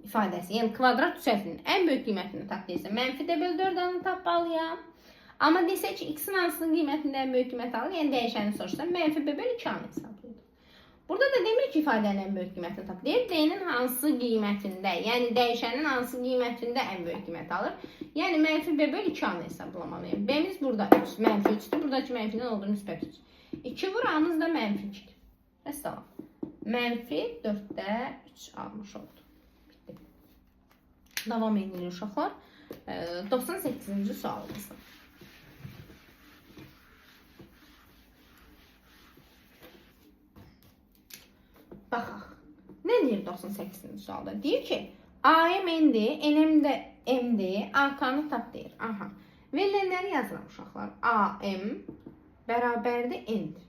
ifadəsi, yəni kvadrat cəfrinin ən böyük qiymətini tap deyirsə, mənfi d bölü 4-əni tapmalıyam. Amma desə ki, x-in hansının qiymətində ən böyük qiymət alır, yəni dəyişəni soruşsa, mənfi b bölü 2-ni hesablayırıq. Burada da demir ki, ifadənin ən böyük qiymətini tap. Deyir, d-nin hansı qiymətində, yəni dəyişənin hansı qiymətində ən böyük qiymət alır. Yəni mənfi b bölü 2-ni hesablamalıyam. B-miz burada 3, mənfi 3-dür. Buradakı mənfidən oldu müsbət 3. 2 vur, A-mız da mənfi 2-dir. Vəssalam. Mənfi 4-də 3 almış oldu. Bitdi. Davam edirik uşaqlar. 98-ci sualımız. Baxaq. Nə deyir 98-ci sualda? Deyir ki, AM N-dir, NM də M-dir, AK-nı tap deyir. Aha. Verilənləri yazıram uşaqlar. AM bərabərdir N-dir.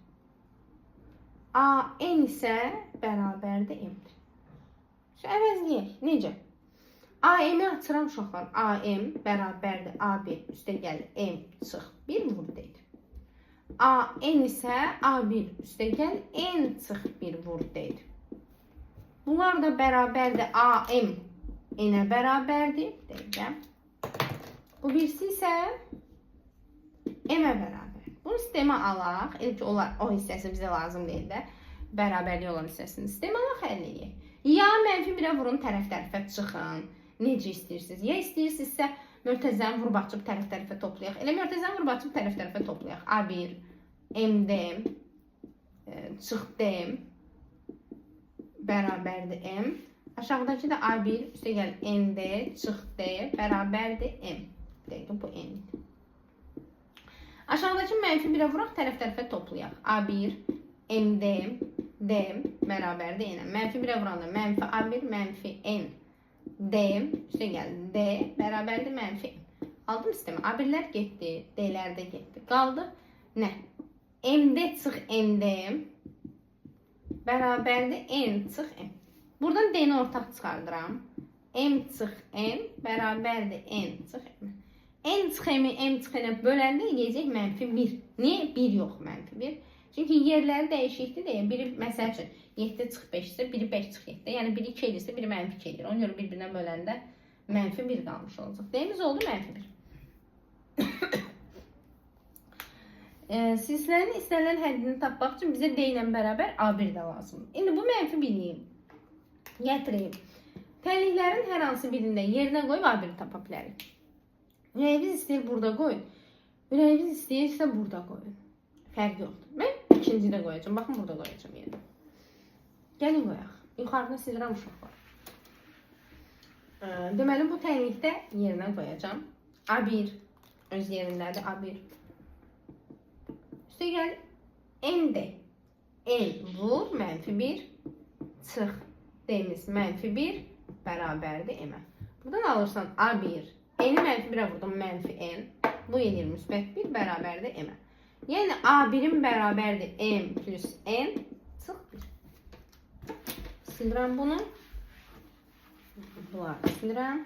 AN isə bərabərdir M-dir. Şu əvəzləyək. Necə? AM-i açıram uşaqlar. AM bərabərdir A1 üstə gəlir M çıx 1 vur D-dir. AN isə A1 üstə gəl N çıx 1 vur D-dir. Bunlar da bərabərdir AM N-ə bərabərdir. Dəqiqə. Bu birisi isə M-ə bərabər. Bunu sistemə alaq. Elə ki, onlar, o hissəsi bizə lazım deyil də. Bərabərlik olan hissəsini sistemə alaq, həll eləyək. Ya mənfi 1-ə vurun, tərəf-tərəfə çıxın. Necə istəyirsiniz? Ya istəyirsinizsə mötərizəni vurub açıb tərəf-tərəfə toplayaq. Elə mötərizəni vurub açıb tərəf-tərəfə toplayaq. A1, MD, çıx D bərabərdir M. Aşağıdakı da A1, üstə gəl ND, çıx D bərabərdir M. Dəqiqə, bu N-dir. Aşağıdakı mənfi 1-ə vuraq, tərəf-tərəfə toplayaq. A1, MD, D bərabərdir N. Mənfi 1-ə vuranda mənfi A1, mənfi N, D, üstə gəl D bərabərdir mənfi M. Aldım sistemi. A1-lər getdi, D-lər də getdi. Qaldı nə? MD çıx ND bərabərdir N çıx M. Buradan D-ni ortaq çıxardıram. M çıx N bərabərdir N çıx M. N çıx M-i M çıx N-ə böləndə eləyəcək mənfi 1. Niyə 1 yox mənfi 1? Çünki yerləri dəyişikdir deyə biri məsəl üçün 7 çıx 5 isə biri 5 çıx 7. Yəni biri 2 eləyirsə biri mənfi 2 eləyir. Ona görə bir-birinə böləndə mənfi 1 qalmış olacaq. D-miz oldu mənfi 1. Silsilənin istənilən həddini tapmaq üçün bizə D ilə bərabər A1 də lazımdır. İndi bu mənfi 1-i gətireyim. Tənliklərin hər hansı birində yerinə qoyub A1-i tapa bilərik. Ürəyiniz istəyir burada qoyun. Ürəyiniz istəyirsə burada qoyun. Fərqi yoxdur. Mən ikinci də qoyacağam. Baxın burada qoyacağam yenə. Gəlin qoyaq. Yuxarını silirəm uşaqlar. Deməli bu tənlikdə yerinə qoyacağam. A1 öz yerindədir. A1. Üstə gəl ND. N vur mənfi 1 çıx D-miz mənfi 1 bərabərdir M-ə. Buradan alırsan A1. N-i mənfi 1-ə vurdum mənfi N. Bu eləyir müsbət 1 bərabərdir M-ə. Yəni A1-in bərabərdir M plus N çıx 1. Silirəm bunu. Bunları silirəm.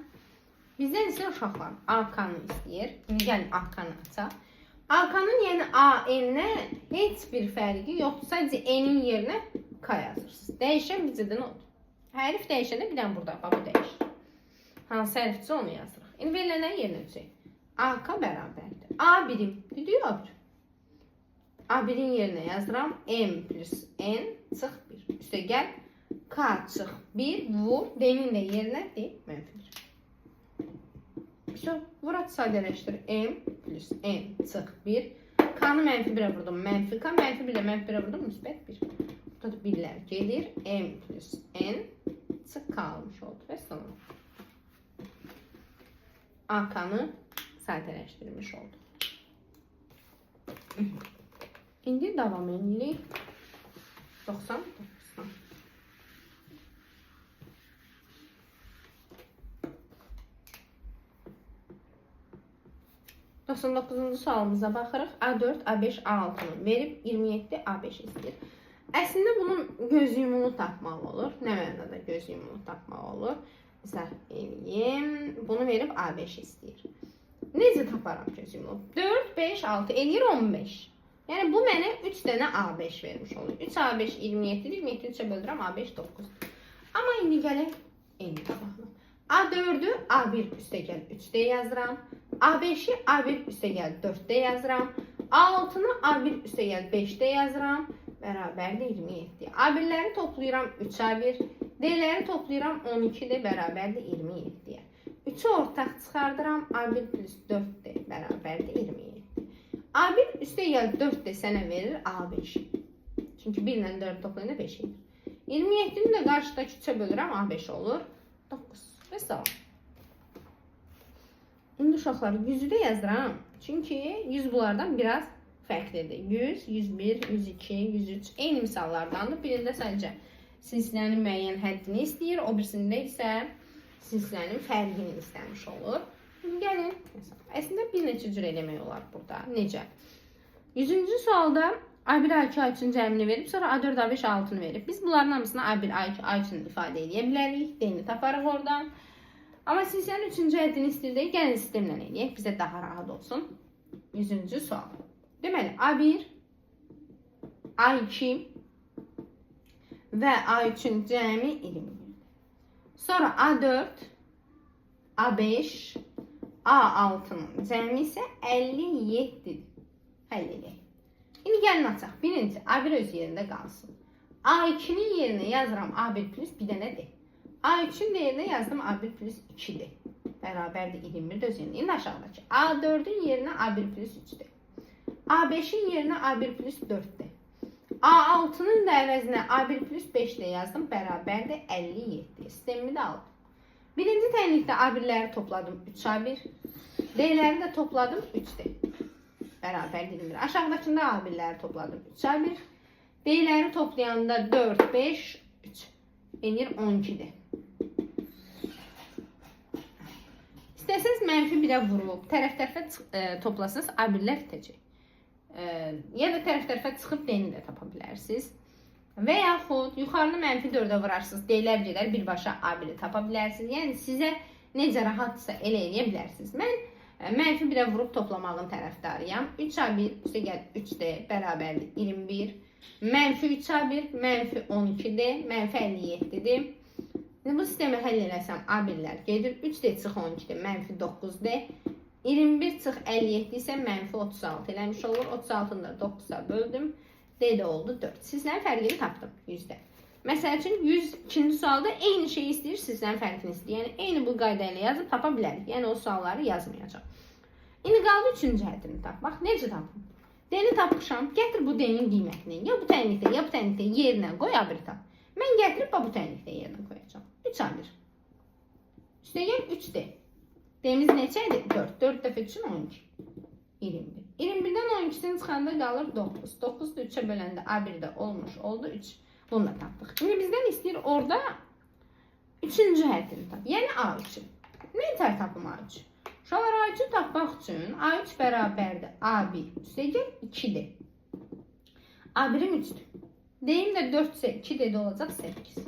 Bizdən isə uşaqlar AK-nı istəyir. İndi gəlin AK-nı açaq. AK-nın yəni AN-nə heç bir fərqi yoxdur. Sadəcə N-in yerinə K yazırsınız. Dəyişən bizdə nə olur? Hərf dəyişəndə bir dənə burada bax bu dəyişir. Hansı hərfdirsə onu yazırıq. İndi verilənlərin yerinə düşək. AK bərabərdir. A1-im. Dedik A1. A1-in yerinə yazıram. M plus N çıx 1. Üstə gəl. K çıx 1 vur. D-nin də yerinə D mənfi 1. Vso, vur at sadələşdir. M plus N çıx 1. K-nı mənfi 1-ə vurdum. Mənfi K. Mənfi 1-ə mənfi 1-ə vurdum. Müsbət 1. Burada da 1-lər gedir. M plus N çıx K almış oldu. Vəssalam. AK-nı sadələşdirmiş olduq. İndi davam edirik. 99-dan. 99-cu sualımıza baxırıq. A4, A5, A6-nı verib 27, A5 istəyir. Əslində bunun göz yumunu tapmaq olur. Nə mənada göz yumunu tapmaq olur? İzah eləyim. Bunu verib A5 istəyir. Necə taparam göz yumunu? 4, 5, 6 eləyir 15. Yəni bu mənə 3 dənə A5 vermiş olur. 3 A5 27-dir. 27-ni 3-ə böldürəm A5 9. Amma indi gələk eyni tapaq. A4-ü A1 üstəgəl 3D yazıram. A5-i A1 üstəgəl 4D yazıram. A6-nı A1 üstəgəl 5D yazıram. Bərabərdir 27. A1-ləri toplayıram 3A1. D-ləri toplayıram 12D bərabərdir 27-yə. 3-ü ortaq çıxardıram. A1 plus 4D bərabərdir 27. A1 üstəgəl 4D sənə verir A5. Çünki 1 ilə 4 toplayanda 5 edir. 27-ni də qarşıdakı 3-ə bölürəm, A5 olur. 9. Və salam. İndi uşaqlar 100-ü də yazıram. Çünki 100 bunlardan biraz fərqlidir. 100, 101, 102, 103 eyni misallardandır. Birində sadəcə silsilənin müəyyən həddini istəyir, o birisində isə silsilənin fərqini istəmiş olur. İndi gəlin. Əslində bir neçə cür eləmək olar burada. Necə? 100-cü sualda A1, A2, A3-ün cəmini verib, sonra A4, A5, A6-nı verib. Biz bunların hamısını A1, A2, A3-ün ifadə edə bilərik. D-ni taparıq oradan. Amma silsilənin 3-cü həddini istəyir, gəlin sistemlə eləyək, bizə daha rahat olsun. 100-cü sual. Deməli, A1, A2 və A3-ün cəmi 21. Sonra A4, A5, A6-nın cəmi isə 57-dir. Həll edək. İndi gəlin açaq. Birinci, A1 öz yerində qalsın. A2-nin yerinə yazıram A1 plus bir dənə D. A3-ün də yerinə yazdım A1 plus 2D. Bərabərdir 21 də öz yerində. İndi aşağıdakı. A4-ün yerinə A1 plus 3D. A5-in yerinə A1 plus 4D. A6-nın da əvəzinə A1 plus 5D yazdım. Bərabərdir 57. Sistemimi də aldım. Birinci tənlikdə A1-ləri topladım 3A1. D-ləri də topladım 3D. Bərabər 21. Aşağıdakında A1-ləri topladım 3A1. D-ləri toplayanda 4, 5, 3. Eləyir 12D. İstəsəniz mənfi 1-ə vurub tərəf-tərəfə toplasanız A1-lər bitəcək. Ya da tərəf-tərəfə çıxıb D-ni də tapa bilərsiniz. Və yaxud yuxarını mənfi 4-ə vurarsınız, D-lər gedər, birbaşa A1-i tapa bilərsiniz. Yəni sizə necə rahatsa elə eləyə bilərsiniz. Mən mənfi 1-ə vurub toplamağın tərəfdarıyam. 3A1 üstəgəl 3D bərabərdir 21. Mənfi 3A1, mənfi 12D, mənfi 57-dir. İndi bu sistemi həll eləsəm A1-lər gedir. 3D çıx 12-dir, mənfi 9D. 21 çıx 57 isə mənfi 36 eləmiş olur. 36-nı da 9-a böldüm. D də oldu 4. Sizlərin fərqini tapdım 100-də. Məsəl üçün 102-ci sualda eyni şeyi istəyir, sizlərin fərqini istəyir. Yəni eyni bu qayda ilə yazıb tapa bilərik. Yəni o sualları yazmayacağam. İndi qaldı 3-cü həddini tapmaq. Necə tapım? D-ni tapmışam. Gətir bu D-nin qiymətini. Ya bu tənlikdə, ya bu tənlikdə yerinə qoy, A1 tap. Mən gətirib bu tənlikdə yerinə qoyacağam. 3A1. Üstəgəl 3D. D-miz neçə idi? 4. 4 dəfə 3-ün 12. 21. 21-dən 12-sini çıxanda qalır 9. 9 da 3-ə böləndə A1 də olmuş oldu 3. Bunu da tapdıq. İndi bizdən istəyir orada 3-cü həddini tap. Yəni A3-ü. Nə tər tapım A3? Uşaqlar A3-ü tapmaq üçün A3 bərabərdir A1 üstəgəl 2D. A1-im 3-dür. D-im də 4 isə 2D də olacaq 8.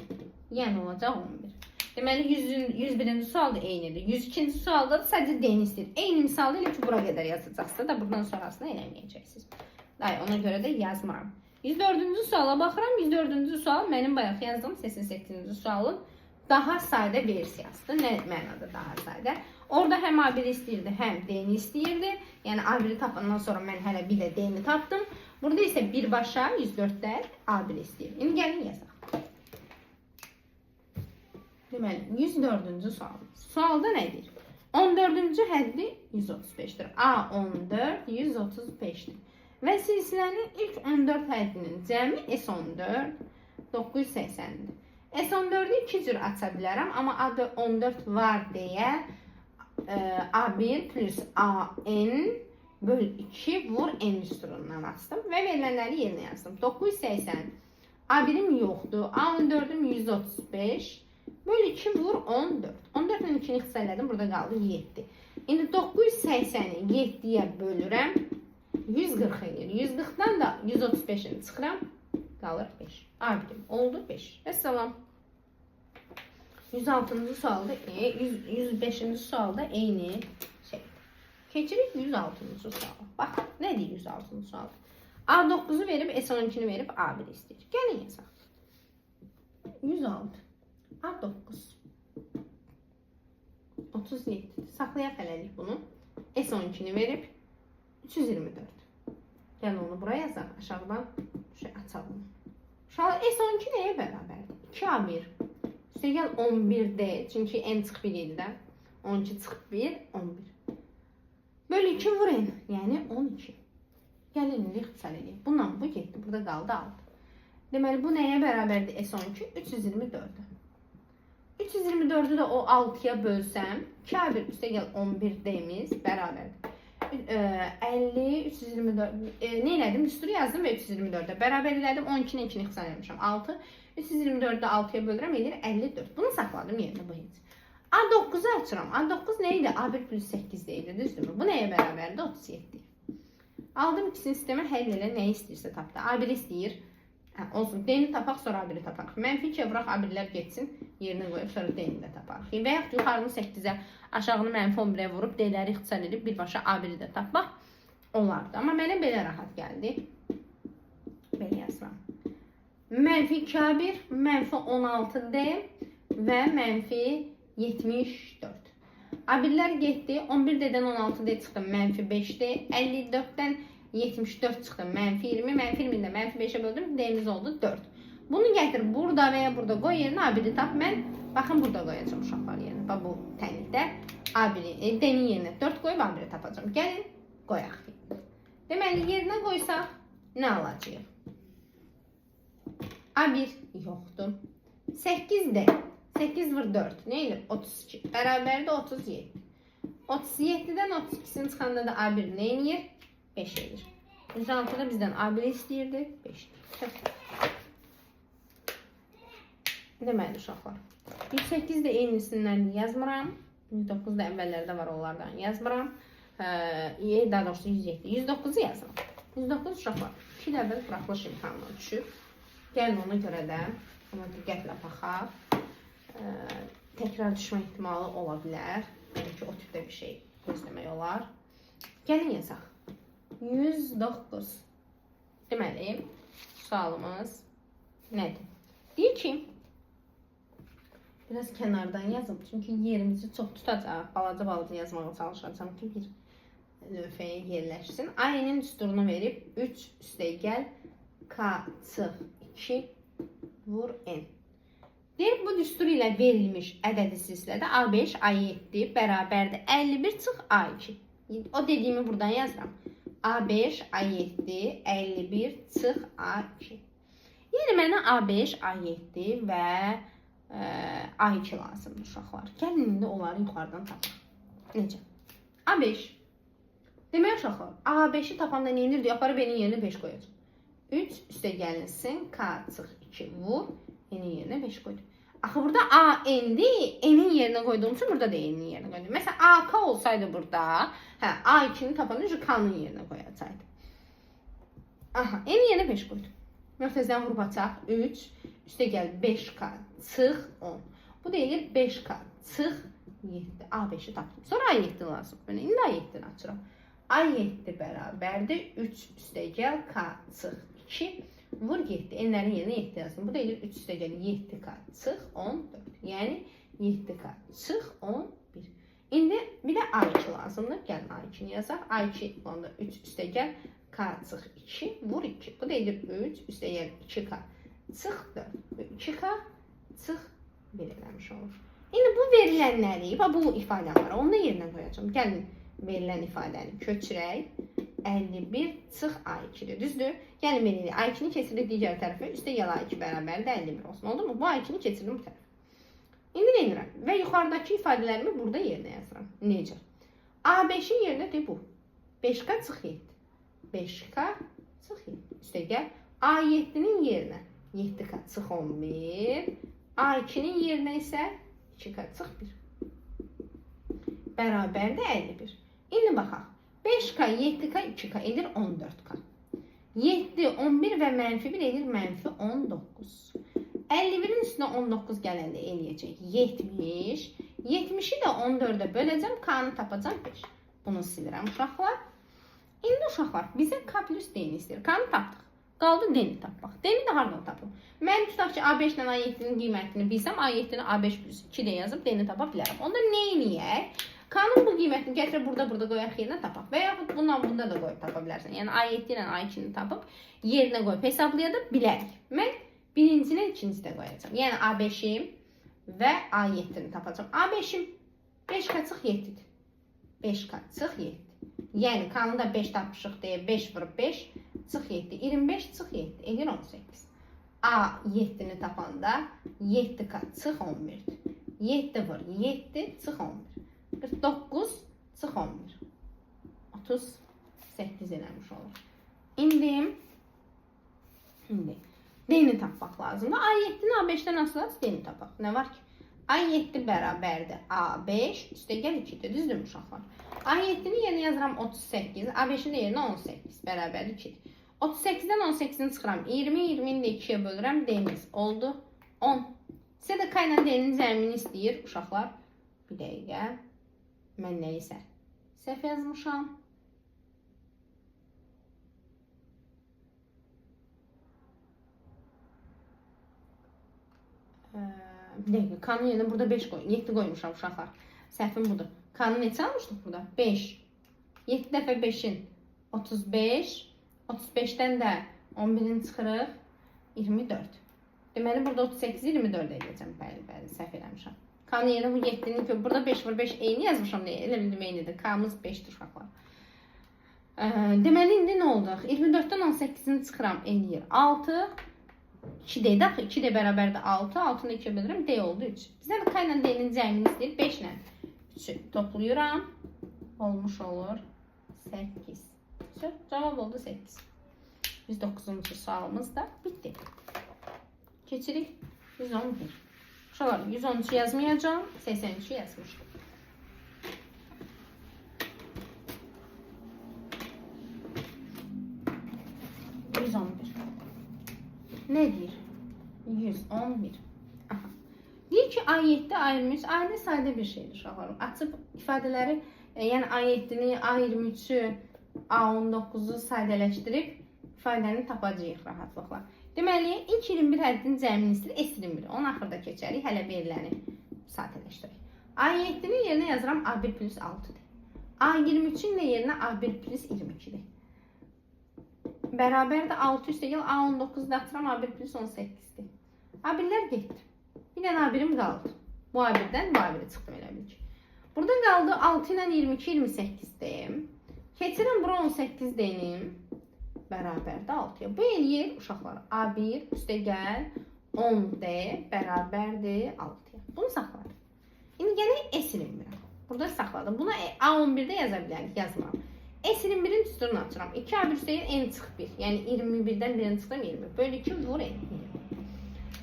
Yəni olacaq 11. Deməli 101-ci sual da eynidir. 102-ci sualda da sadəcə D-ni istəyir. Eyni misalda elə ki bura qədər yazacaqsınız da buradan sonrasını eləməyəcəksiniz. Day, ona görə də yazmıram. 104-cü suala baxıram. 104-cü sual mənim bayaq yazdığım 88-ci sualın daha sadə versiyasıdır. Nə mənada daha sadə? Orada həm A1 istəyirdi, həm D-ni istəyirdi. Yəni A1-i tapandan sonra mən hələ bir də D-ni tapdım. Burada isə birbaşa 104-də A1 istəyir. İndi gəlin yazaq. Deməli, 104-cü sual. Sualda nə deyir? 14-cü həddi 135-dir. A14 135-dir. Və silsilənin ilk 14 həddinin cəmi S14 980-dir. S14-ü iki cür aça bilərəm, amma A14 var deyə A1 plus AN böl 2 vur N düsturundan açdım və verilənləri yerinə yazdım. 980 A1-im yoxdur, A14-üm 135 böl 2 vur 14. 14 ilə 2-ni ixtisar elədim, burada qaldı 7. İndi 980-i 7-yə bölürəm, 140 eləyir. 140-dan da 135-ini çıxıram, qalır 5. A1-im oldu 5. Vəssalam. 106-cı sualda, 105-ci sualda eyni şeydir. Keçirik 106-cı suala. Bax, nə deyir 106-cı sualda? A9-u verib, S12-ni verib, A1 istəyir. Gəlin yazaq. 106. A9. 37. Saxlayaq hələlik bunu. S12-ni verib, 324. Gəlin onu buraya yazaq. Aşağıdan şey açalım. Uşaqlar, S12 nəyə bərabərdir? 2A1. Üstəgəl 11D. Çünki N çıx 1 idi də. 12 çıx 1, 11. Bölü 2 vur N. Yəni 12. Gəlin indi ixtisar edək. Bununla bu getdi. Burada qaldı 6. Deməli, bu nəyə bərabərdir? S12 324-ə. 324-ü də o 6-ya bölsəm, 2A1 üstəgəl 11D-miz bərabərdir. 50, 324, nə elədim? Düsturu yazdım və 324-ə bərabər elədim. 12-ni 2-ni ixtisar eləmişəm. 6. 324-ü 6-ya bölürəm, eləyir 54. Bunu saxladım yerində bu heç. A9-u açıram. A9 nə idi? A1 plus 8 idi, düzdürmü? Bu nəyə bərabərdir? 37. Aldım ikisini sistemə, həll elə, nə istəyirsə tapdı. A1 istəyir. Hə, olsun. D-ni tapaq, sonra A1-i taparıq. Mənfi 2-yə vuraq, A1-lər getsin. Yerinə qoyub, sonra D-ni də taparıq. Və yaxud yuxarını 8-ə, aşağını mənfi 11-ə vurub, D-ləri ixtisar edib birbaşa A1-i də tapmaq olardı. Amma mənə belə rahat gəldi. Belə yazıram. Mənfi 2A1, mənfi 16D və mənfi 74. A1-lər getdi. 11D-dən 16D çıxdı, mənfi 5D. 54-dən 74 çıxdı, mənfi 20. Mənfi 20-ni də mənfi 5-ə böldüm, D-miz oldu 4. Bunu gətir burada və ya burada qoy yerinə, A1-i tap. Mən baxın burada qoyacağım uşaqlar yerinə. Bax bu tənlikdə A1-i, D-nin yerinə 4 qoyub A1-i tapacağım. Gəlin qoyaq. Deməli yerinə qoysaq nə alacağıq? A1 yoxdur. 8D. 8 vur 4. Nə edir? 32. Bərabərdir 37. 37-dən 32-sini çıxanda da A1 nə edir? 5 edir. 106-da bizdən A1 istəyirdi. 5. Deməli uşaqlar. 108 də eynisindən yazmıram. 109 da əvvəllərdə var, onlardan yazmıram. Daha doğrusu 107. 109-u yazıram. 109 uşaqlar. 2 il əvvəl buraxılış imtahanına düşüb. Gəlin ona görə də ona diqqətlə baxaq. Təkrar düşmə ehtimalı ola bilər. Yəni ki, o tipdə bir şey gözləmək olar. Gəlin yazaq. 109. Deməli, sualımız nədir? Deyir ki, biraz kənardan yazım. Çünki yerimizi çox tutacaq. Balaca-balaca yazmağa çalışacağam ki, bir lövhəyə yerləşsin. A-nin düsturunu verib 3 üstəgəl K çıx 2 vur N. Deyir, bu düstur ilə verilmiş ədədi silsilədə A5, A7 bərabərdir 51 çıx A2. O dediyimi buradan yazıram. A5, A7, 51 çıx A2. Yəni mənə A5, A7 və A2 lazımdır uşaqlar. Gəlin indi onları yuxarıdan tapaq. Necə? A5. Demək uşaqlar, A5-i tapanda nə edirdi? Aparıb N-in yerinə 5 qoyacaq. 3 üstə gəlinsin, K çıx 2 vur, N-in yerinə 5 qoydum. Axı burada A N-dir, N-in yerinə qoyduğum üçün burada da N-in yerinə qoydum. Məsələn, AK olsaydı burada, hə, A2-ni tapanda K-nın yerinə qoyacaqdım. Aha, N-in yerinə 5 qoydum. Mötərizəni vurub açaq. 3 üstə gəl 5K çıx 10. Bu da eləyir 5K çıx 7. A5-i tapdım. Sonra A7 lazım. Mənə indi A7-ni açıram. A7 bərabərdir 3 üstə gəl K çıx 2 vur 7. N-lərin yerinə 7 yazdım. Bu da eləyir 3 üstə gəl 7K çıx 14. Yəni 7K çıx 11. İndi bir də A2 lazımdır. Gəlin A2-ni yazaq. A2 onda 3 üstə gəl K çıx 2 vur 2. Bu da eləyir 3 üstə gəl 2K çıx 4. 2K çıx 1 eləmiş olur. İndi bu verilənləri, bax bu ifadəm var. Onu da yerinə qoyacağam. Gəlin verilən ifadəni köçürək. 51 çıx A2-dir. Düzdür? Gəlin belə eləyək. A2-ni keçiririk digər tərəfə. Üstə gəl A2 bərabərdir 51 olsun. Oldu mu? Bu A2-ni keçirdim bu tərəfə. İndi nə edirəm? Və yuxarıdakı ifadələrimi burada yerinə yazıram. Necə? A5-in yerinə de bu. 5K çıx 7. 5K çıx 7. Üstə gəl A7-nin yerinə 7K çıx 11. A2-nin yerinə isə 2K çıx 1. Bərabərdir 51. İndi baxaq. 5K, 7K, 2K edir 14K. 7, 11 və mənfi 1 edir mənfi 19. 51-in üstünə 19 gələndə eləyəcək 70. 70-i də 14-ə böləcəm, K-nı tapacam 5. Bunu silirəm uşaqlar. İndi uşaqlar bizə K plus D-ni istəyir. K-nı tapdıq. Qaldı D-ni tapmaq. D-ni də hardan tapım? Mən tutaq ki, A5 ilə A7-nin qiymətini bilsəm, A7-ni A5 plus 2D yazıb D-ni tapa bilərəm. Onda nə eləyək? K-nın bu qiymətini gətirib burada qoyaraq yerinə tapaq. Və yaxud bundan bunda da qoyub tapa bilərsən. Yəni A7 ilə A2-ni tapıb yerinə qoyub hesablaya da bilərik. Mən birincini ikincisi də qoyacağam. Yəni A5-i və A7-ni tapacağam. A5-im 5K çıx 7-dir. 5K çıx 7. Yəni K-nı da 5 tapmışıq deyə 5 vurub 5 çıx 7. 25 çıx 7 edir 18. A7-ni tapanda 7K çıx 11-dir. 7 vur 7 çıx 11. 49 çıx 11. 38 eləmiş olur. İndi D-ni tapmaq lazımdır. A7-ni A5-dən asılarsa D-ni tapaq. Nə var ki? A7 bərabərdir A5 üstəgəl 2-dir. Düzdürmü uşaqlar? A7-ni yerinə yazıram 38, A5-in də yerinə 18 bərabərdir 2-dir. 38-dən 18-ni çıxıram. 20, 20-ni də 2-yə bölürəm. D-miz oldu 10. Sizə də K ilə D-nin cəmini istəyir uşaqlar. Bir dəqiqə. Mən nəyisə səhv yazmışam. Bir dəqiqə, K-nın yerinə burada 5 qoy, 7 qoymuşam uşaqlar. Səhvim budur. K-nı neçə almışdıq burada? 5. 7 dəfə 5-in 35. 35-dən də 11-in çıxırıq 24. Deməli burada 38-i 24 eləyəcəm. Bəli, bəli, səhv eləmişəm. K-nın yerinə bu 7-nin ki, burada 5 vur 5 eyni yazmışam deyə. Elə bildim eynidir. K-mız 5-dir uşaqlar. Deməli indi nə oldu? 24-dən 18-ini çıxıram, eləyir 6. 2D-də axı 2D bərabərdir 6. 6-nı 2-yə bölürəm, D oldu 3. Bizə də K ilə D-nin cəmini istəyir. 5 ilə 3-ü toplayıram. Olmuş olur 8. Cavab oldu 8. 109-cu sualımız da bitdi. Keçirik 111. Uşaqlar 113 yazmayacağam, 83 yazmışdım. ...111. Nə deyir? 111. Aha. Deyir ki, A7, A23. A7 sadə bir şeydir uşaqlarım. Açıb ifadələri, yəni A7-ni, A23-ü, A19-u sadələşdirib ifadəni tapacağıq rahatlıqla. Deməli, ilk 21 həddin cəmini istəyir, S21. Onu axırda keçərik, hələ veriləni sadələşdirək. A7-nin yerinə yazıram A1 plus 6-dır. A23-ün də yerinə A1 plus 22-dir. Bərabər də 6 üstəgəl A19 da atıram A1 plus 18-dir. A1-lər getdi. Bir dənə A1-im qaldı. Bu A1-dən bu A1-i çıxdım elə bil ki. Burada qaldı 6 ilə 22, 28-dir. Keçirəm bura 18 denim. Bərabər də 6-ya. Bu eləyir uşaqlar. A1 üstəgəl 10D bərabərdir 6-ya. Bunu saxladım. İndi gələk S21-ə. Burada saxladım. Buna A11-də yaza bilərik, yazmıram. S21-in düsturunu açıram. 2A1 üstəgəl N çıx 1. Yəni 21-dən 1-ni çıxıram 20. Böl 2 vur N. 20.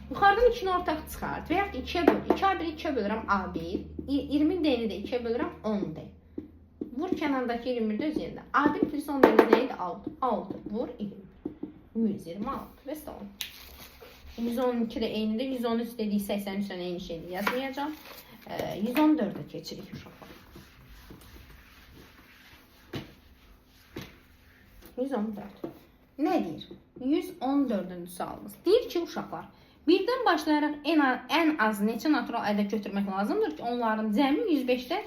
Yuxarıdan 2-ni ortaq çıxart və yaxud 2-yə böl. 2A1-i 2-yə bölürəm A1. 20D-ni də 2-yə bölürəm 10D. Vur kənardakı 21-də öz yerində. A1 plus 10D-miz nə idi? 6. 6 vur 21. 126 və son. 112 də eynidir. 113 dedik 83 ilə eyni şeydir. Yazmayacağam. 114-ə keçirik uşaqlar. 114. Nə deyir? 114-cü sualımız. Deyir ki, uşaqlar, birdən başlayaraq ən az neçə natural ədəd götürmək lazımdır ki, onların cəmi 105-dən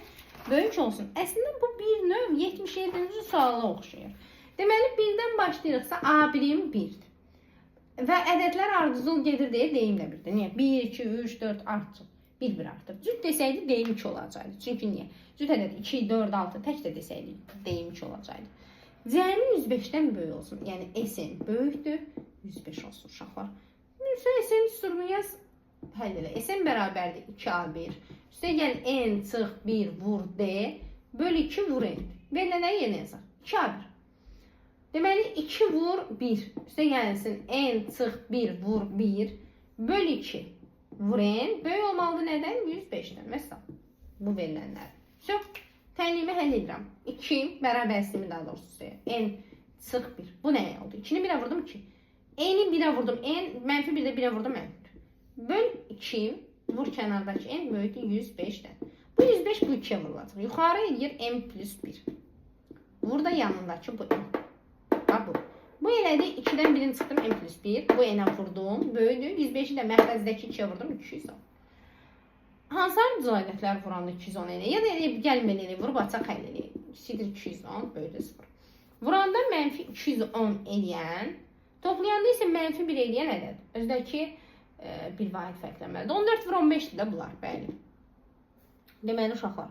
böyük olsun. Əslində bu bir növ 77-ci suala oxşayır. Deməli, birdən başlayırıqsa A1-im 1-dir. Və ədədlər ardıcıl gedir deyə deyim də 1-dir. Niyə? 1, 2, 3, 4 artcıl. 1-1 artır. Cüt desəydi deyim 2 olacaqdı. Çünki niyə? Cüt ədəd 2, 4, 6 tək də desəydi deyim 2 olacaqdı. Cəmi 105-dən böyük olsun. Yəni SN böyükdür, 105 olsun uşaqlar. Sən SN düsturunu yaz, həll elə. SN bərabərdir 2A1. Üstəgəl N çıx 1 vur D böl 2 vur N. Verilənləri yerinə yazaq. 2A1. Deməli 2 vur 1. Üstə gəlsin N çıx 1 vur 1 böl 2 vur N. Böyük olmalıdır nədən? 105-dən. Məsələn, bu verilənlər. Çox. Tənliyimi həll edirəm. 2 bərabərsizliyimi daha doğrusu N çıx 1. Bu nə oldu? 2-ni 1-ə vurdum 2. N-i 1-ə vurdum. N mənfi 1-də 1-ə vurdum mənfi. Böl 2 vur kənardakı N böyükdür 105-dən. Bu 105 bu 2-yə vurulacaq. Yuxarı eləyir N plus 1. Vur da yanındakı bu n. Bax bu. Bu elədi 2-dən 1-ni çıxdım n plus 1. Bu n-ə vurdum. Böyüdü. 105-i də məxrəzdəki 2-yə vurdum 210. Hansı ardıcıl ədədlər vuranda 210 eləyir? Ya da eləyib gəlin belə eləyib vurub açaq həll eləyək. Kiçikdir 210 böyüdür 0. Vuranda mənfi 210 eləyən, toplayanda isə mənfi 1 eləyən ədəd. Özdəki bir vahid fərqlənməlidir. 14 vur 15-dir də bunlar, bəli. Deməli uşaqlar,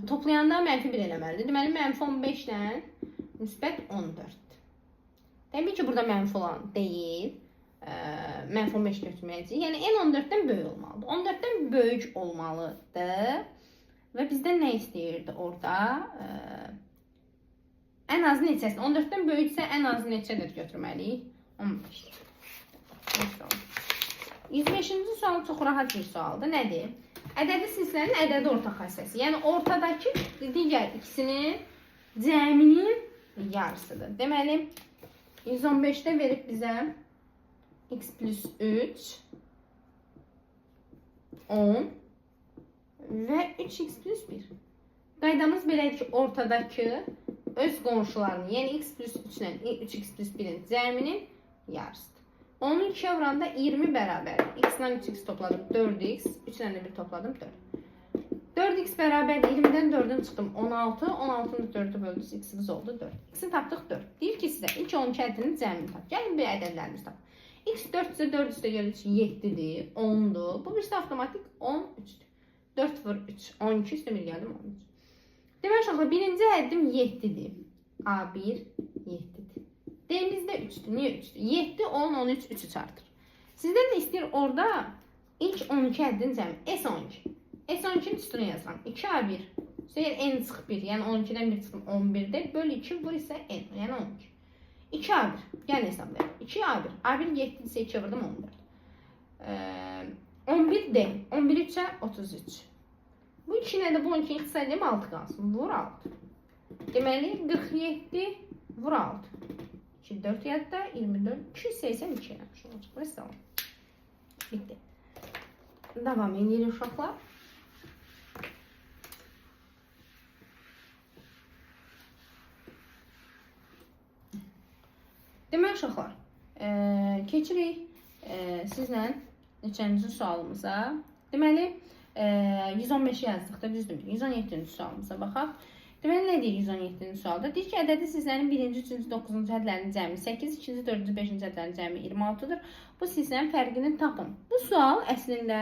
toplayanda mənfi 1 eləməlidir. Deməli mənfi 15 ilə müsbət 14. Təbii ki, burada mənfi olan deyil. Mənfi 15 götürməyəcəyik. Yəni n 14-dən böyük olmalıdır. 14-dən böyük olmalıdır. Və bizdən nə istəyirdi orada? Ən az neçəsini? 14-dən böyüksə ən az neçədir götürməliyik? 15. 105-ci sual çox rahat bir sualdır. Nədir? Ədədi silsilənin ədədi ortaq xassəsi. Yəni ortadakı digər ikisinin cəminin yarısıdır. Deməli 115-də verib bizə x plus 3 10 və 3x plus 1. Qaydamız belədir ki, ortadakı öz qonşularını, yəni x plus 3 ilə 3x plus 1-in cəminin yarısıdır. 10-u 2-yə vuranda 20 bərabərdir. X ilə 3x topladım 4x, 3 ilə də 1 topladım 4. 4x bərabərdir. 20-dən 4-ün çıxdım 16, 16-nı 4-ü böldünüz, x-imiz oldu 4. X-i tapdıq 4. Deyir ki sizə ilk 12 ədədinin cəmini tap. Gəlin bir ədədlərimizi tap. X 4 isə 4 üstə gəlir 7-dir, 10-dur. Bu birisi avtomatik 13-dür. 4 vur 3, 12 üstə 1 gəldim 13. Demək uşaqlar, birinci həddim 7-dir. A1 7-dir. D'miz də 3-dür. Niyə 3-dür? 7, 10, 13, 3 3 artır. Sizdən də istəyir orada ilk 12 həddin cəmi. S12. S12-nin üstünə yazıram. 2A1. Üstə n çıx 1. Yəni 12-dən 1 çıxdım 11-dir. Böl 2 vur isə n. Yəni 12. 2A1. Gəlin hesablayaq. 2A1. A1 7 isə 2 vurdum 14. 11D. 11 3-ə 33. Bu 2 ilə də bu 12-ni ixtisar edeyim 6 qalsın. Vur 6. Deməli 47 vur 6. 2, 4 yadda 24, 282 eləmiş olacaq. Vəssalam. Bitdi. Davam edirik uşaqlar. Deməli uşaqlar, keçirik sizlə neçənci sualımıza. Deməli, 115-i yazdıq da, düzdür. 117-ci sualımıza baxaq. Deməli, nə deyir 117-ci sualda? Deyir ki, ədədi silsilənin 1-ci, 3-cü, 9-cu hədlərinin cəmi 8, 2-ci, 4-cü, 5-ci hədlərinin cəmi 26-dır. Bu silsilənin fərqini tapın. Bu sual əslində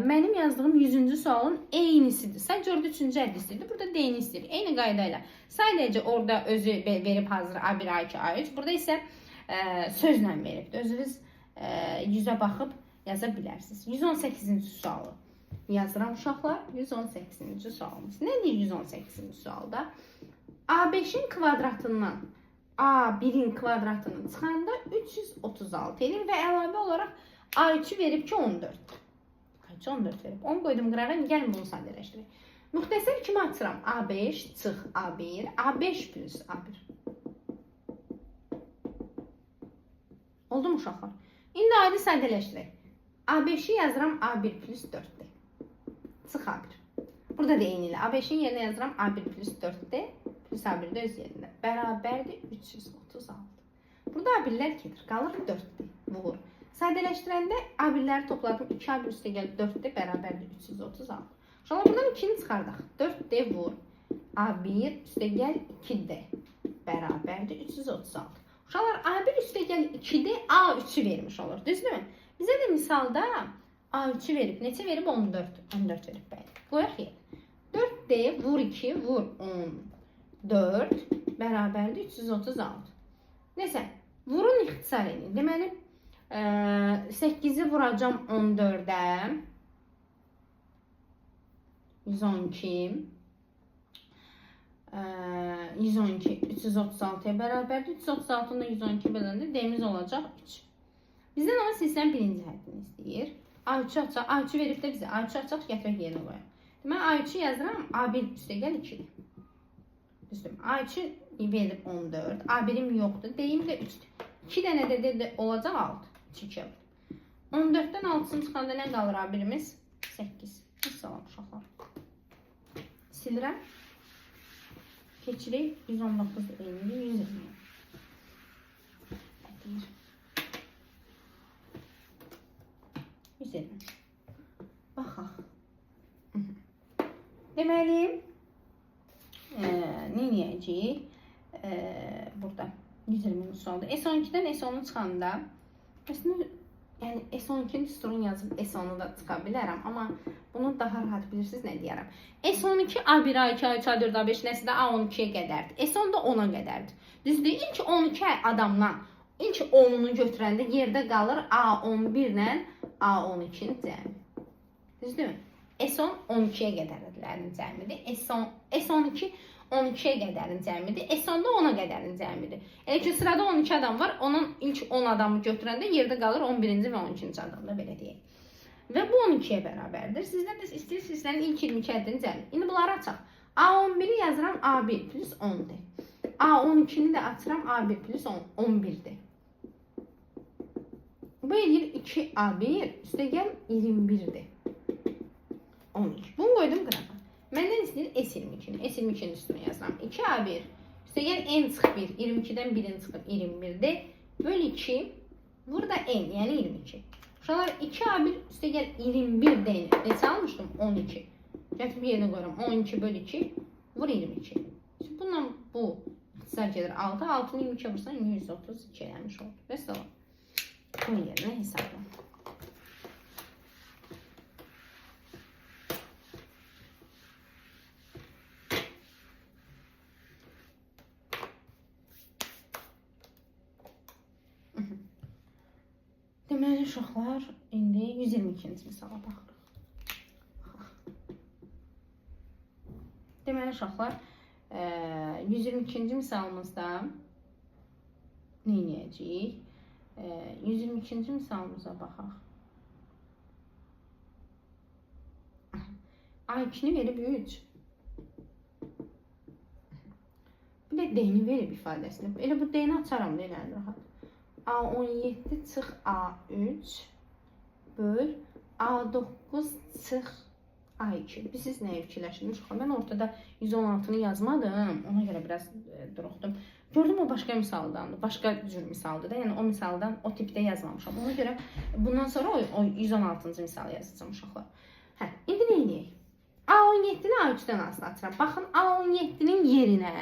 mənim yazdığım 100-cü sualın eynisidir. Sadəcə orada 3-cü həddi istəyirdi. Burada D-ni istəyir. Eyni qayda ilə. Sadəcə orada özü verib hazır A1, A2, A3. Burada isə sözlə veribdir. Özünüz 100-ə baxıb yaza bilərsiniz. 118-ci sualı yazıram uşaqlar. 118-ci sualımız. Nə deyir 118-ci sualda? A5-in kvadratından A1-in kvadratını çıxanda 336 edir və əlavə olaraq A3-ü verib ki 14. A3 14 verib. 10 qoydum qırağa. Gəlin bunu sadələşdirək. Müxtəsər kimi açıram? A5 çıx A1, A5 plus A1. Oldu mu uşaqlar? İndi adi sadələşdirək. A5-i yazıram A1 plus 4D. Çıx A1. Burada da eyni ilə. A5-in yerinə yazıram A1 plus 4D plus A1 də öz yerində. Bərabərdir 336. Burada A1-lər gedir. Qalır 4D. Vur. Sadələşdirəndə A1-ləri topladım. 2A1 üstə gəlib 4D bərabərdir 336. Uşaqlar, buradan 2-ni çıxardaq. 4D vur. A1 üstə gəl 2D bərabərdir 336. Uşaqlar, A1 üstə gəl 2D A3-ü vermiş olur. Düzdürmü? Bizə də misalda A3-ü verib. Neçə verib? 14. 14 verib, bəli. Qoyaq yerə. 4D vur 2 vur 14 bərabərdir 336. Nəsə, vurun ixtisar edin. Deməli, 8-i vuracam 14-ə. 112. 112 336-ya bərabərdir. 336-nı da 112 böləndə D-miz olacaq 3. Bizdən amma silsilənin birinci həddini istəyir. A3-ü açaq. A3-ü verib də bizə. A3-ü açaq, gətirək yerinə qoyaq. Deməli, A3-ü yazıram. A1 üstə gəl 2-dir. Düzdür. A3-ü verib 14. A1-im yoxdur. D-im də 3-dür. 2 dənə də D olacaq 6. 3 2-yə vurdum. 14-dən 6-sını çıxanda nə qalır A1-imiz? 8. Salam uşaqlar. Silirəm. Keçirik 119 eynidir 120. Nə deyir? 120. Baxaq. Deməli, nə eləyəcəyik? Burada 120-ci sualda. S12-dən S10-u çıxanda, əslində, yəni S12-nin düsturunu yazıb S10-u da çıxa bilərəm, amma bunu daha rahat bilirsiniz nə deyərəm. S12 A1, A2, A3, A4, A5 nəsə də A12-yə qədərdir. S10 da 10-a qədərdir. Düzdür? İlk 12 adamdan ilk 10-unu götürəndə yerdə qalır A11 ilə A12-nin cəmi. Düzdürmü? S10 12-yə qədərlərin cəmidir. S12 12-yə qədərin cəmidir. S10 da 10-a qədərin cəmidir. Elə ki, sırada 12 adam var. Onun ilk 10 adamı götürəndə yerdə qalır 11-ci və 12-ci adam da belə deyək. Və bu 12-yə bərabərdir. Sizdən də istəyirsiniz sizlərin ilk 22 ədədin cəmi. İndi bunları açaq. A11-i yazıram A1 plus 10-dur. A12-ni də açıram A1 plus 11-dir. Bu eləyir 2A1 üstəgəl 21-dir. 12. Bunu qoydum qırağa. Məndən istəyir S22-ni. S22-nin üstünə yazıram. 2A1 üstəgəl N çıx 1. 22-dən 1-in çıxır 21-dir. Böl 2. Burada N, yəni 22. Uşaqlar 2A1 üstəgəl 21D-ni neçə almışdım? 12. Gətirib yerinə qoyuram. 12 böl 2 vur 22. Şimdi bununla bu ixtisar gedir 6. 6-nı 22-yə vursan 132 eləmiş oldu. Vəssalam. Bunun yerinə hesabla. Deməli, uşaqlar, indi 122-ci misala baxırıq. Deməli, uşaqlar, 122-ci misalımızda nə edəcəyik? 122-ci misalımıza baxaq. A2-ni verib 3. Bir də D-ni verib ifadəsini. Elə bu D-ni açaram da elə rahat. A17 çıx A3 böl A9 çıx A2. Biz siz nəyə fikirləşdiniz? Mən ortada 116-nı yazmadım. Ona görə biraz duruxdum. Gördüm o başqa misaldandır. Başqa cür misaldır da. Yəni o misaldan o tipdə yazmamışam. Ona görə bundan sonra o 116-cı misalı yazacağım uşaqlar. Hə, indi nə edək? A17-ni A3-dən asılı açıram. Baxın A17-nin yerinə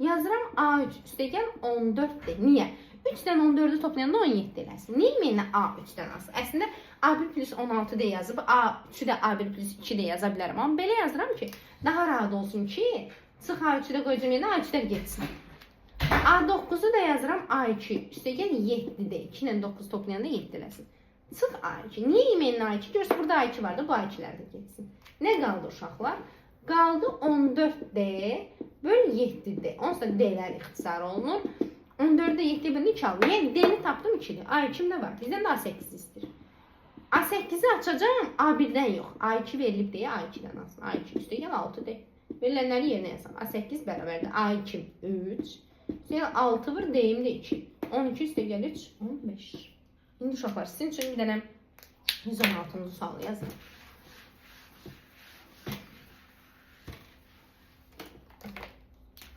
yazıram A3 üstəgəl 14-dir. Niyə? 3-dən 14-ü toplayanda 17 eləsin. Niyə mənə A3-dən asılı? Əslində A1 plus 16 deyə yazıb A3-ü də A1 plus 2 deyə yaza bilərəm. Amma belə yazıram ki, daha rahat olsun ki, çıx A3-ü də qoyacağım yerinə A3-lər getsin. A9-u da yazıram A2 üstəgəl 7-də. 2 ilə 9 toplayanda 7 eləsin. Çıx A2. Niyə mənə A2? Görürsünüz burada A2 var da, bu A2-lər də getsin. Nə qaldı uşaqlar? Qaldı 14D böl 7D. Onsuz da D-lər ixtisar olunur. 14-də 7 bölü 2 aldım. Yəni D-ni tapdım 2-dir. A2-m də var. Bizdən də A8 istəyir. A8-i açacağam A1-dən yox. A2 verilib deyə A2-dən alsın. A2 üstəgəl 6D. Verilənləri yerinə yazsam. A8 bərabərdir. A2 3. Üstəgəl 6 vur D-im də 2. 12 üstəgəl 3 15. İndi uşaqlar sizin üçün bir dənə 116-cı sualı yazın.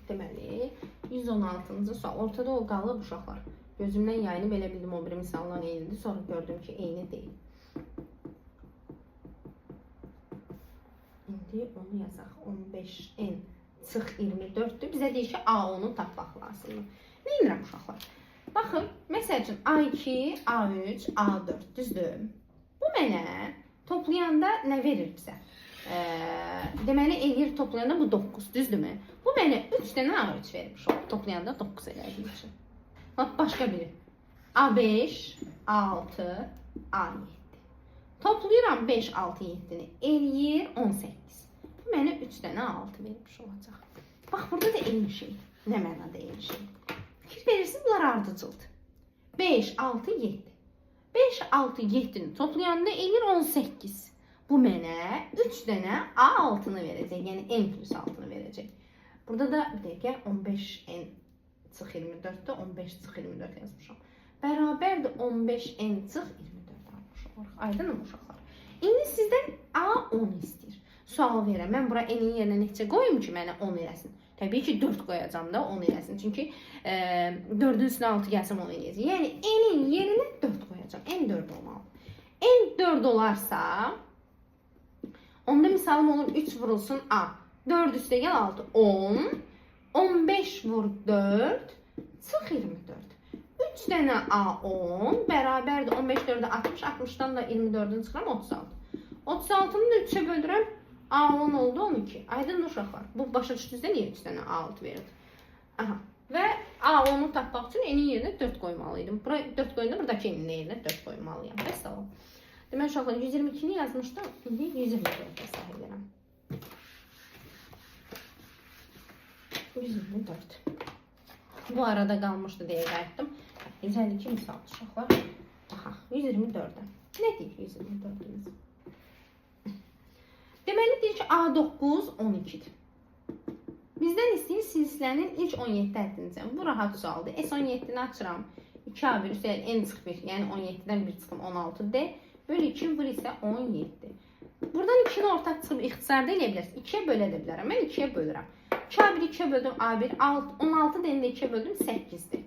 Deməli, 116-cı sual. Ortada o qalıb uşaqlar. Gözümdən yayınıb elə bildim o biri misallar eynidir. Sonra gördüm ki, eyni deyil. İndi onu yazaq. 15N çıx 24-dür. Bizə deyir ki, A10-u tapmaq lazımdır. Nə edirəm uşaqlar? Baxın, məsəl üçün A2, A3, A4, düzdür? Bu mənə toplayanda nə verir bizə? Deməli, eləyir toplayanda bu 9, düzdürmü? Bu mənə 3 dənə A3 vermiş oldu. Toplayanda 9 elədiyi üçün. Bax, başqa biri. A5, A6, A7. Toplayıram 5, 6, 7-ni. Eləyir 18. Bu mənə 3 dənə A6 vermiş olacaq. Bax, burada da eyni şey. Nə mənada eyni şey? Fikir verirsiniz, bunlar ardıcıldır. 5, 6, 7. 5, 6, 7-ni toplayanda eləyir 18. Bu mənə 3 dənə A6-nı verəcək. Yəni N plus 6-nı verəcək. Burada da bir dəqiqə 15N çıx 24-də 15 çıx 24 yazmışam. Bərabərdir 15N çıx 24 almış olaraq. Aydınmı uşaqlar? İndi sizdən A10 istəyir. Sual verirəm. Mən bura N-in yerinə neçə qoyum ki, mənə 10 eləsin? Təbii ki, 4 qoyacağam da 10 eləsin. Çünki 4-ün üstünə 6 gəlsəm 10 eləyəcək. Yəni n-in yerinə 4 qoyacağam. N 4 olmalı. N 4 olarsa, onda misalım olur 3 vurulsun A. 4 üstə gəl 6, 10. 15 vur 4, çıx 24. 3 dənə A 10 bərabərdir 15 4-ə 60, 60-dan da 24-ünü çıxıram 36. 36-nı da 3-ə bölürəm, A10 oldu 12. Aydın uşaqlar, bu başa düşdünüzdə niyə 3 dənə A6 verirdi? Aha. Və A10-u tapmaq üçün n-in yerinə 4 qoymalıydım. Bura 4 qoyanda buradakı n-in yerinə 4 qoymalıyam. Vəssalam. Demək uşaqlar 122-ni yazmışdım, indi 124 hesab edirəm. 124. Bu arada qalmışdı deyə qayıtdım. 152 misal uşaqlar. Baxaq, 124-ə. Nə deyir 124-ümüz? Deməli deyir ki, A9 12-dir. Bizdən istəyir silsilənin ilk 17 həddini cəmi. Bu rahat sualdır. S17-ni açıram. 2A1 üstəlik N çıx 1. Yəni 17-dən 1 çıxım 16D. Bölü 2 vur isə 17. Buradan 2-ni ortaq çıxıb ixtisarda eləyə bilərsiniz. 2-yə bölə də bilərəm. Mən 2-yə bölürəm. 2A1 2-yə böldüm A1. 16D-ni də 2-yə böldüm 8-dir.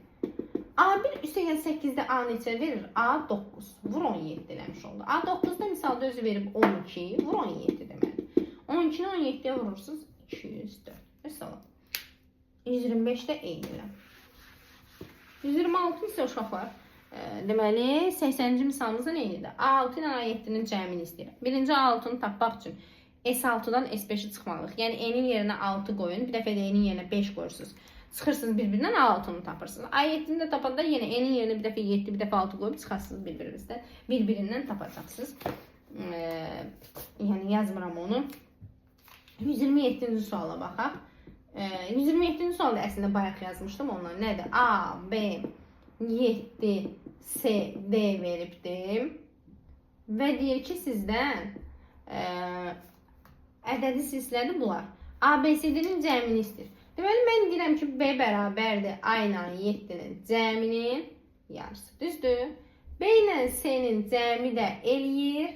A1 üstəgəl 8-də A neçə verir? A9. Vur 17 eləmiş oldu. A9-da misalda özü verib 12. Vur 17 deməli. 12-ni 17-yə vurursunuz. 204. Məsələn. 125-də eyni ilə. 126 isə uşaqlar. Deməli, 80-ci misalımızda nə eynidir? A6 ilə A7-nin cəmini istəyirəm. Birinci A6-nı tapmaq üçün S6-dan S5-i çıxmalıyıq. Yəni, N-in yerinə 6 qoyun. Bir dəfə də N-in yerinə 5 qoyursunuz. Çıxırsınız bir-birindən A6-nı tapırsınız. A7-ni də tapanda yenə N-in yerinə bir dəfə 7, bir dəfə 6 qoyub çıxarsınız bir-birinizdən. Bir-birindən tapacaqsınız. Yəni, yazmıram onu. 127-ci suala baxaq. 127-ci sualda əslində bayaq yazmışdım ondan. Nədir? A, B, 7, C, D veribdim. Və deyir ki, sizdən ədədi silsilədir bunlar. A, B, C, D-nin cəmini istəyir. Deməli, mən deyirəm ki, B bərabərdir A ilə 7-nin cəminin yarısı. Düzdür? B ilə C-nin cəmi də eləyir.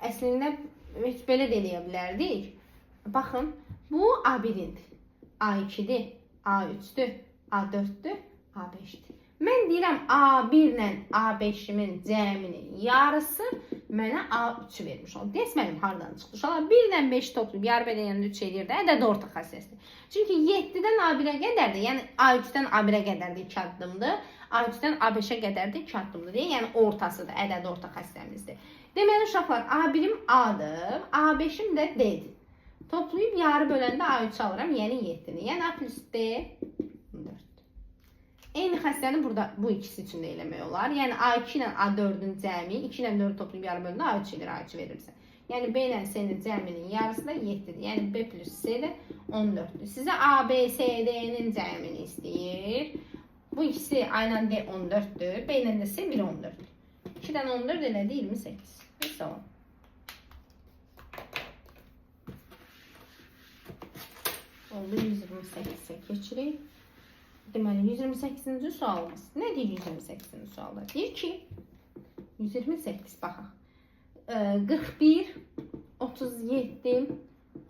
Əslində, heç belə də eləyə bilərdik. Baxın, bu A1-indir, A2-dir, A3-dür, A4-dür, A5-dir. Mən deyirəm A1 ilə A5-imin cəminin yarısı mənə A3-ü vermiş oldu. Deyəs mənim hardan çıxdı? Uşaqlar 1 ilə 5 toplayıb yarı bələyəndə 3 eləyir də, ədəd orta xassəsidir. Çünki 7-dən A1-ə qədərdir, yəni A3-dən A1-ə qədərdir 2 addımdır, A3-dən A5-ə qədərdir 2 addımdır deyə, yəni ortasıdır, ədəd orta xassəmizdir. Deməli uşaqlar A1-im A-dır, A5-im də D-dir. Toplayıb yarı böləndə A3 alıram, yəni 7-ni. Yəni A plus D 4. Eyni xassəni burada bu ikisi üçün də eləmək olar. Yəni A2 ilə A4-ün cəmi, 2 ilə 4 toplayıb yarı böləndə A3 edir, A3 verirsə. Yəni B ilə C-nin cəminin yarısı da 7-dir. Yəni B plus C də 14-dür. Sizə A, B, C, D-nin cəmini istəyir. Bu ikisi A ilə D 14-dür. B ilə də C 1 14-dür. 2-dən 14 elədi 28. Vəssalam. Oldu 128-ə keçirik. Deməli 128-ci sualımız. Nə deyir 128-ci sualda? Deyir ki 128 baxaq. 41, 37,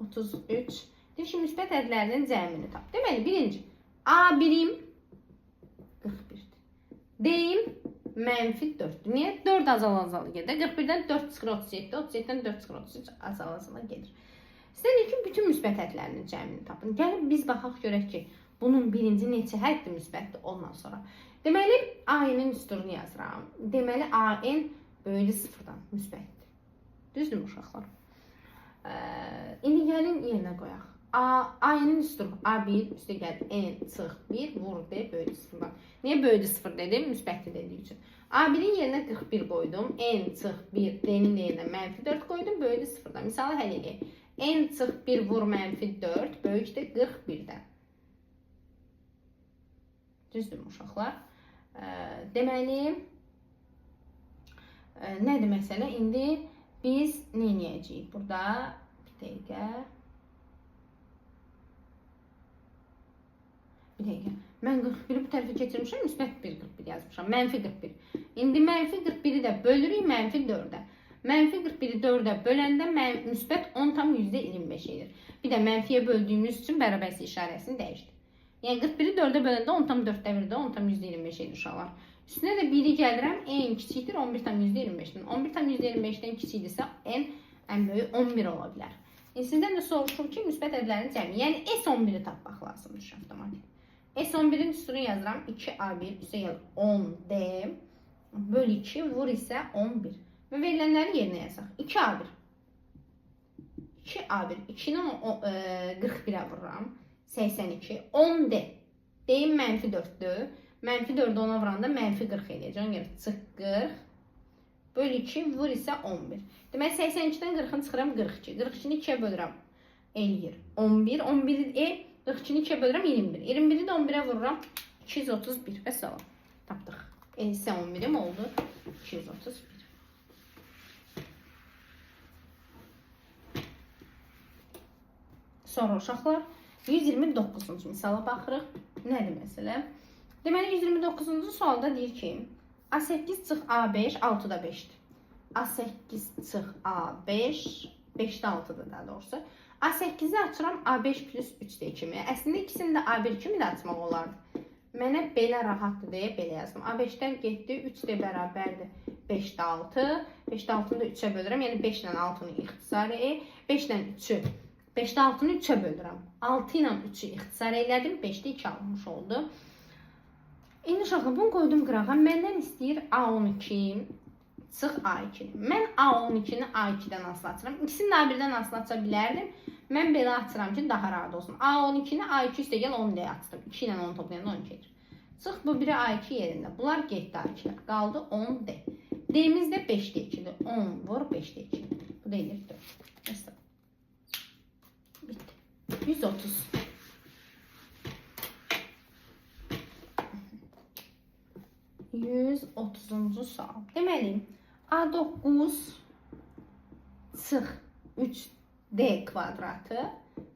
33. Deyir ki müsbət ədlərinin cəmini tap. Deməli birinci A1-im 41-dir. D-im mənfi 4-dür. Niyə? 4 azala-azala gedir. 41-dən 4 çıxır 37, 37-dən 4 çıxır 33 azala-azala gedir. Sizə deyir ki, bütün müsbət ədlərinin cəmini tapın. Gəlin biz baxaq görək ki, bunun birinci neçə həddi müsbətdir ondan sonra. Deməli, A-nin düsturunu yazıram. Deməli, AN böyüdü sıfırdan müsbətdir. Düzdürmü uşaqlar? İndi gəlin yerinə qoyaq. A-nin düsturu A1 üstə gəl N çıx 1 vur D böyüdü sıfırdan. Niyə böyüdü sıfır dedim? Müsbətdir dediyi üçün. A1-in yerinə 41 qoydum. N çıx 1 D-nin yerinə mənfi 4 qoydum. Böyüdü sıfırdan. Misalı həll eləyək. N çıx 1 vur mənfi 4 böyükdür 41-dən. Düzdürmü uşaqlar? Deməli, nədir məsələ? İndi biz nə edəcəyik? Burada bir dəqiqə. Bir dəqiqə. Mən 41-i bu tərəfə keçirmişəm, müsbət 1 41 yazmışam. Mənfi 41. İndi mənfi 41-i də bölürük mənfi 4-ə. Mənfi 41-i 4-ə böləndə müsbət 10,25 edir. Bir də mənfiyə böldüyümüz üçün bərabərsizlik işarəsini dəyişdi. Yəni 41-i 4-ə böləndə 10,4-də 1-də 10,25 edir uşaqlar. Üstünə də 1-i gəlirəm, n kiçikdir 11,25-dən. 11,25-dən kiçikdirsə n ən böyük 11 ola bilər. Sizdən də soruşur ki, müsbət ədədlərin cəmi. Yəni S11-i tapmaq lazımdır avtomatik. S11-in üstünü yazıram 2A1 üstə gəl 10D böl 2 vur isə 11. Və verilənləri yerinə yazaq. 2A1. 2A1. 2-ni 41-ə vururam. 82. 10D. D-in mənfi 4-dür. Mənfi 4-ü 10-a vuranda mənfi 40 eləyəcək. Ona görə çıx 40. Böl 2 vur isə 11. Deməli 82-dən 40-ını çıxıram 42. 42-ni 2-yə bölürəm. Eləyir. 11. 11-i 42-ni 2-yə bölürəm 21. 21-i də 11-ə vururam 231. Vəssalam. Tapdıq. S11-im oldu 231. Sonra uşaqlar 129-cu misala baxırıq. Nədir məsələ? Deməli 129-cu sualda deyir ki, A8 çıx A5 6-da 5-dir. A8 çıx A5 5-də 6-dır daha doğrusu. A8-i açıram A5 plus 3D kimi. Əslində ikisini də A1 kimi də açmaq olardı. Mənə belə rahatdır deyə belə yazdım. A5-dən getdi 3D bərabərdir 5-də 6. 5-də 6-nı da 3-ə bölürəm. Yəni 5 ilə 6-nı ixtisar 5 ilə 3-ü 5-də 6-nı 3-ə bölürəm. 6 ilə 3-ü ixtisar elədim. 5-də 2 almış oldu. İndi uşaqlar bunu qoydum qırağa. Məndən istəyir A12 çıx A2-ni. Mən A12-ni A2-dən asılı açıram. İkisini də A1-dən asılı aça bilərdim. Mən belə açıram ki, daha rahat olsun. A12-ni A2 üstə gəl 10 deyə açdım. 2 ilə 10 toplayanda 12 edir. Çıx bu biri A2 yerində. Bunlar getdi A2-lər. Qaldı 10D. D-miz də 5-də 2-dir. 10 vur 5-də 2. Bu da eləyir 4. Məsələn. Bitdi. 130. 130-cu sual. Deməli, A9 çıx 3D kvadratı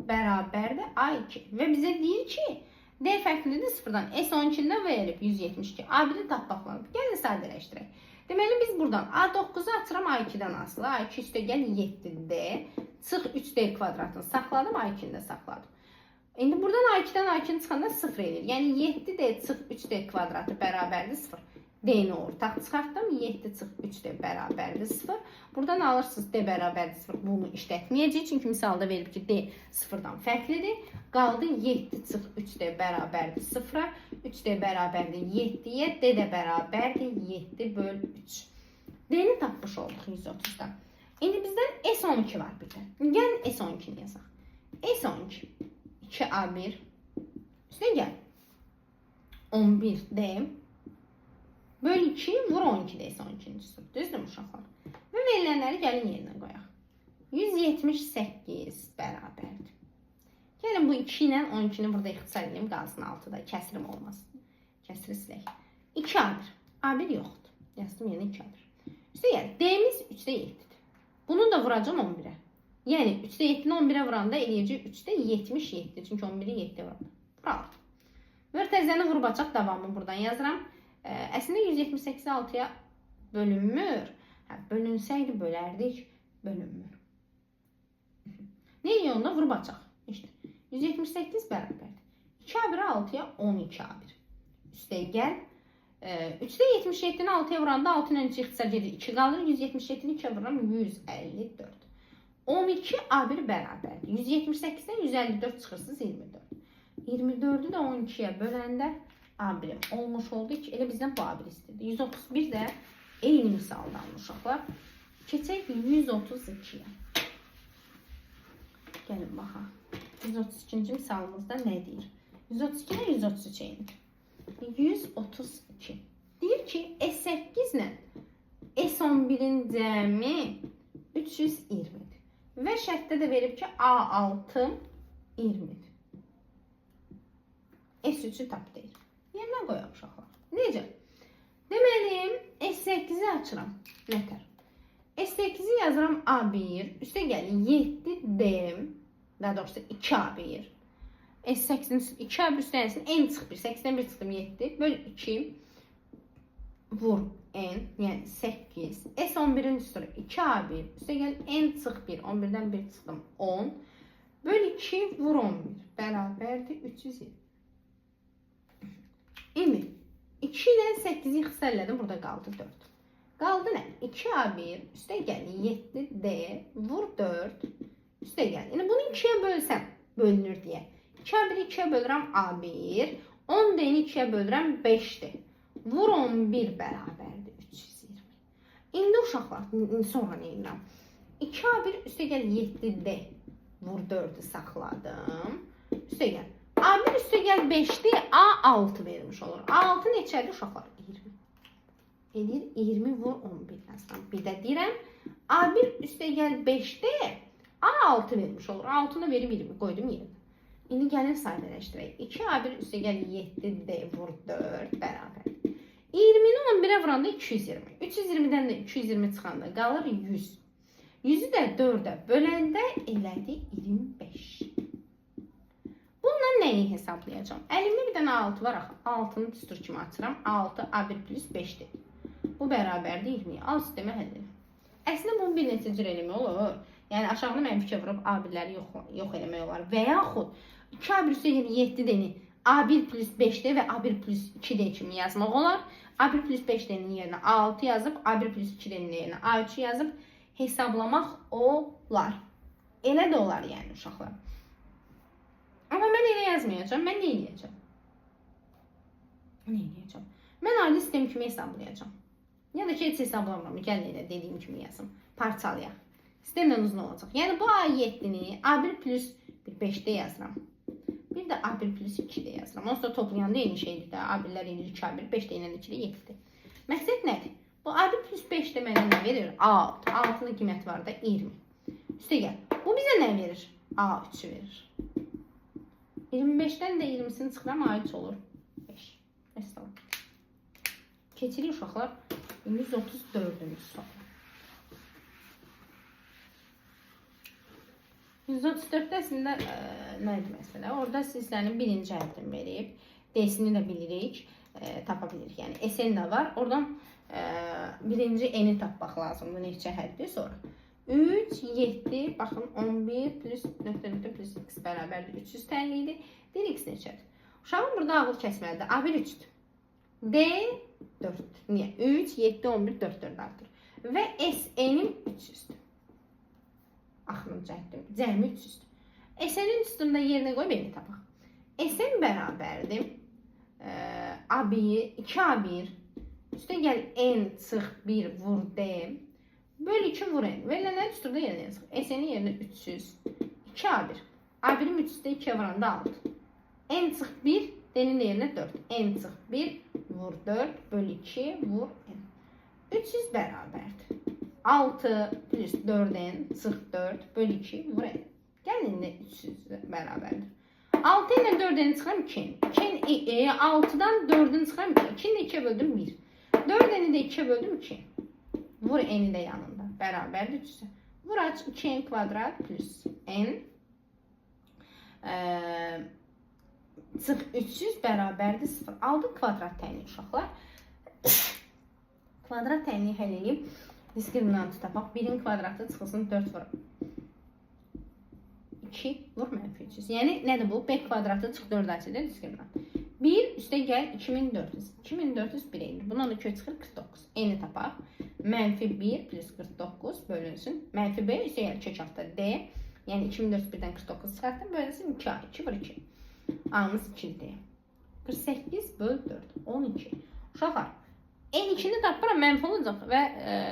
bərabərdir A2. Və bizə deyir ki, D fərqlidir sıfırdan. S12-ni də verib 172. A1-i tapmaq lazımdır. Gəlin sadələşdirək. Deməli, biz buradan A9-u açıram A2-dən asılı. A2 üstə gəl 7D. Çıx 3D kvadratını saxladım, A2-ni də saxladım. İndi buradan A2-dən A2-ni çıxanda 0 eləyir. Yəni 7D çıx 3D kvadratı bərabərdir 0. D-ni ortaq çıxartdım. 7 çıx 3D bərabərdir 0. Buradan alırsınız D bərabərdir 0. Bunu işlətməyəcəyik. Çünki misalda verib ki, D 0-dan fərqlidir. Qaldı 7 çıx 3D bərabərdir 0-a. 3D bərabərdir 7-yə. D də bərabərdir 7 böl 3. D-ni tapmış olduq 130-da. İndi bizdən S12 var bir də. Gəlin S12-ni yazaq. S12. 2A1 üstə gəl 11D böl 2 vur 12D S12-ci üstü. Düzdürmü uşaqlar? Və verilənləri gəlin yerinə qoyaq. 178 bərabərdir. Gəlin bu 2 ilə 12-ni burada ixtisar edeyim, qalsın 6-da. Kəsirim olmasın. Kəsiri silək. 2A1. A1 yoxdur. Yazdım yenə 2A1. Üstə gəl. D-miz 3-də 7-dir. Bunu da vuracam 11-ə. Yəni 3-də 7-ni 11-ə vuranda eləyəcək 3-də 77. Çünki 11-i 7-yə vuranda. Vuralım. Və təzəni vurub açaq davamını buradan yazıram. Əslində 178-i 6-ya bölünmür. Hə, bölünsəydi bölərdik. Bölünmür. Nə eləyək onda? Vurub açaq. İşte 178 bərabərdir. 2A1-i 6-ya 12A1. Üstə gəl. 3-də 77-ni 6-ya vuranda 6 ilə 3 ixtisar gedir. 2 qalır. 177-ni 2-yə vururam 154. 12 A1 bərabərdir. 178-dən 154 çıxırsınız 24. 24-ü də 12-yə böləndə A1 olmuş oldu ki, elə bizdən bu A1 istəyirdi. 131 də eyni misaldan uşaqlar. Keçək 132-yə. Gəlin baxaq. 132-ci misalımızda nə deyir? 132 ilə 133 eynidir. 132. Deyir ki, S8 ilə S11-in cəmi 320-dir. Və şərtdə də verib ki, A6 20-dir. S3-ü tap deyir. Yerinə qoyaq uşaqlar. Necə? Deməli, S8-i açıram. Nətər? S8-i yazıram A1. Üstə gəlin 7D, daha doğrusu 2A1. S8-in 2A1 üstə gəlsin, N çıx 1. 8-dən 1 çıxdım 7. Böl 2 vur N, yəni 8. S11-in üstə 2A1. Üstə gəl N çıx 1. 11-dən 1 çıxdım 10. Böl 2 vur 11 bərabərdir 320. İndi 2 ilə 8-i ixtisar elədim. Burada qaldı 4. Qaldı nə? 2A1 üstə gəl 7D vur 4 üstə gəl. İndi bunu 2-yə bölsəm bölünür deyə. 2A1-i 2-yə bölürəm A1. 10D-ni 2-yə bölürəm 5D. Vur 11 bərabərdir 320. İndi uşaqlar sonra nə edirəm? 2A1 üstə gəl 7D vur 4-ü saxladım. Üstə gəl. A1 üstə gəl 5D, A6 vermiş olur. A6 neçədir uşaqlar? 20. Edir 20 vur 11 yazıram. Bir də deyirəm A1 üstə gəl 5D, A6 vermiş olur. 6-nı verib 20 qoydum yerinə. İndi gəlin sadələşdirək. 2A1 üstə gəl 7D vur 4 bərabər. 20-ni 11-ə vuranda 220. 320-dən də 220 çıxanda qalır 100. 100-ü də 4-ə böləndə elədi 25. Bununla nəyi hesablayacağam? Əlimdə bir dənə 6 var axı. 6-nı düstur kimi açıram. 6 A1 plus 5-dir. Bu bərabərdir 20-yə. Al sistemi həll edir. Əslində bunun bir neçə cür eləmək olur. Yəni aşağıda mənfi 2 vurub A1-ləri yox eləmək olar. Və yaxud 2A1 üstə gəl 7D-ni A1 plus 5D və A1 plus 2D kimi yazmaq olar. A1 plus 5D-nin yerinə A6 yazıb, A1 plus 2D-nin yerinə A3 yazıb hesablamaq olar. Elə də olar yəni uşaqlar. Amma mən elə yazmayacağam. Mən nə eləyəcəm? Nə eləyəcəm? Mən adi sistem kimi hesablayacağam. Ya da ki, heç hesablamıram. Gəlin elə dediyim kimi yazım. Parçalayaq. Sistemlə uzun olacaq. Yəni bu A7-ni A1 plus 5D yazıram. Bir də A1 plus 2D yazıram. Onsuz da toplayanda eyni şeydir də. A1-lər eyni 2A1, 5D ilə 2-də 7-dir. Məqsəd nədir? Bu A1 plus 5D mənə nə verir? A6. A6-nın qiyməti var da 20. Üstə gəl. Bu bizə nə verir? A3-ü verir. 25-dən də 20-sini çıxıram, A3 olur. 5. Vəssalam. Keçirik uşaqlar 134-cü sual. 134-də əslində nə idi məsələ? Orada silsilənin birinci həddini verib, D-sini də bilirik, tapa bilirik. Yəni SN də var. Oradan birinci N-i tapmaq lazımdır, neçə həddi sonra. 3, 7, baxın 11 plus nöqtə nöqtə plus x bərabərdir 300 təyin idi. Deyir x neçədir? Uşağın burada ağıl kəsməlidir. A1 3-dür. D 4. Niyə? 3, 7, 11, 4, 4 artır. Və SN-im 300-dür. Axırıncı həddim. Cəmi 300-dür. SN-in üstündə yerinə qoyub N-i tapaq. SN bərabərdir. A1, 2A1 üstə gəl N çıx 1 vur D böl 2 vur N. Verilənləri düsturda yerinə yazıq. SN-in yerinə 300. 2A1. A1-im 300-də 2-yə vuranda 6. N çıx 1, D-nin yerinə 4. N çıx 1 vur 4 böl 2 vur N. 300 bərabərdir. 6 plus 4N çıx 4 böl 2 vur N. Gəlin indi 300 bərabərdir. 6 ilə 4N çıxıram 2N. 2N, 6-dan 4-ünü çıxıram 2. 2-ni də 2-yə böldüm 1. 4N-i də 2-yə böldüm 2. Vur N-i də yanında. Bərabərdir 300. Vur aç 2N kvadrat plus N. Çıx 300 bərabərdir 0. Aldıq kvadrat təyini uşaqlar. Kvadrat təyini həll edib diskriminantı tapaq. 1-in kvadratı çıxılsın 4 vur 2 vur mənfi 300. Yəni nədir bu? B kvadratı çıx 4 açıdır diskriminant. 1 üstə gəl 2400. 2401 eynidir. Bundan da kök çıxır 49. N-i tapaq. Mənfi 1 plus 49 bölünsün. Mənfi B üstə gəl kök altda D. Yəni 2401-dən 49 çıxartdım. Bölünsün 2A. 2 vur 2. A'mız 2D. 48 böl 4. 12. Uşaqlar, N2-ni tapıram, mənfi olacaq və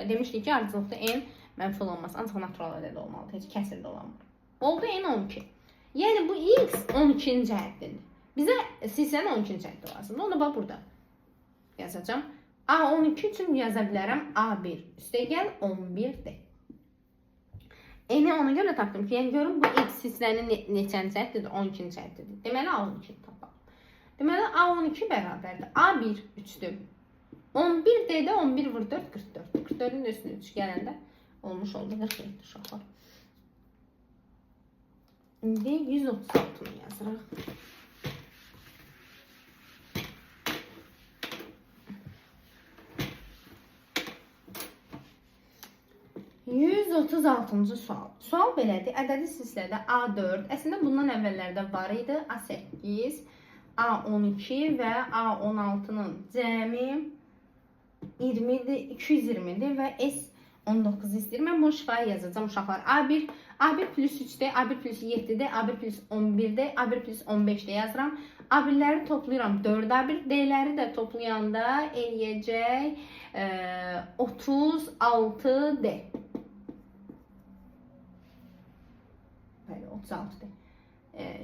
demişdik ki, ardıcılıqda N mənfi olmaz. Ancaq natural ədəd olmalıdır. Heç kəsir də olamır. Oldu N 12. Yəni bu X 12-ci həddidir. Bizə silsilənin 12-ci həddi lazımdır. Onu bax burada yazacağam. A12 üçün yaza bilərəm A1 üstə gəl 11D. N-i ona görə tapdım ki, yəni görün bu X silsilənin neçənci həddidir? 12-ci həddidir. Deməli A12 tapalım. Deməli A12 bərabərdir. A1 3-dür. 11D-də 11 vur 4 44. 44-ün də üstünə 3 gələndə olmuş oldu 47 uşaqlar. İndi 136-nı yazırıq. 136-cı sual. Sual belədir. Ədədi silsilədə A4. Əslində bundan əvvəllərdə var idi. A8, A12 və A16-nın cəmi 20-dir, 220-dir və S19 istəyir. Mən bunu şifahi yazacağam uşaqlar. A1, A1 plus 3-də, A1 plus 7-də, A1 plus 11-də, A1 plus 15-də yazıram. A1-ləri toplayıram 4 A1, D-ləri də toplayanda eləyəcək 36D. Bəli, 36D.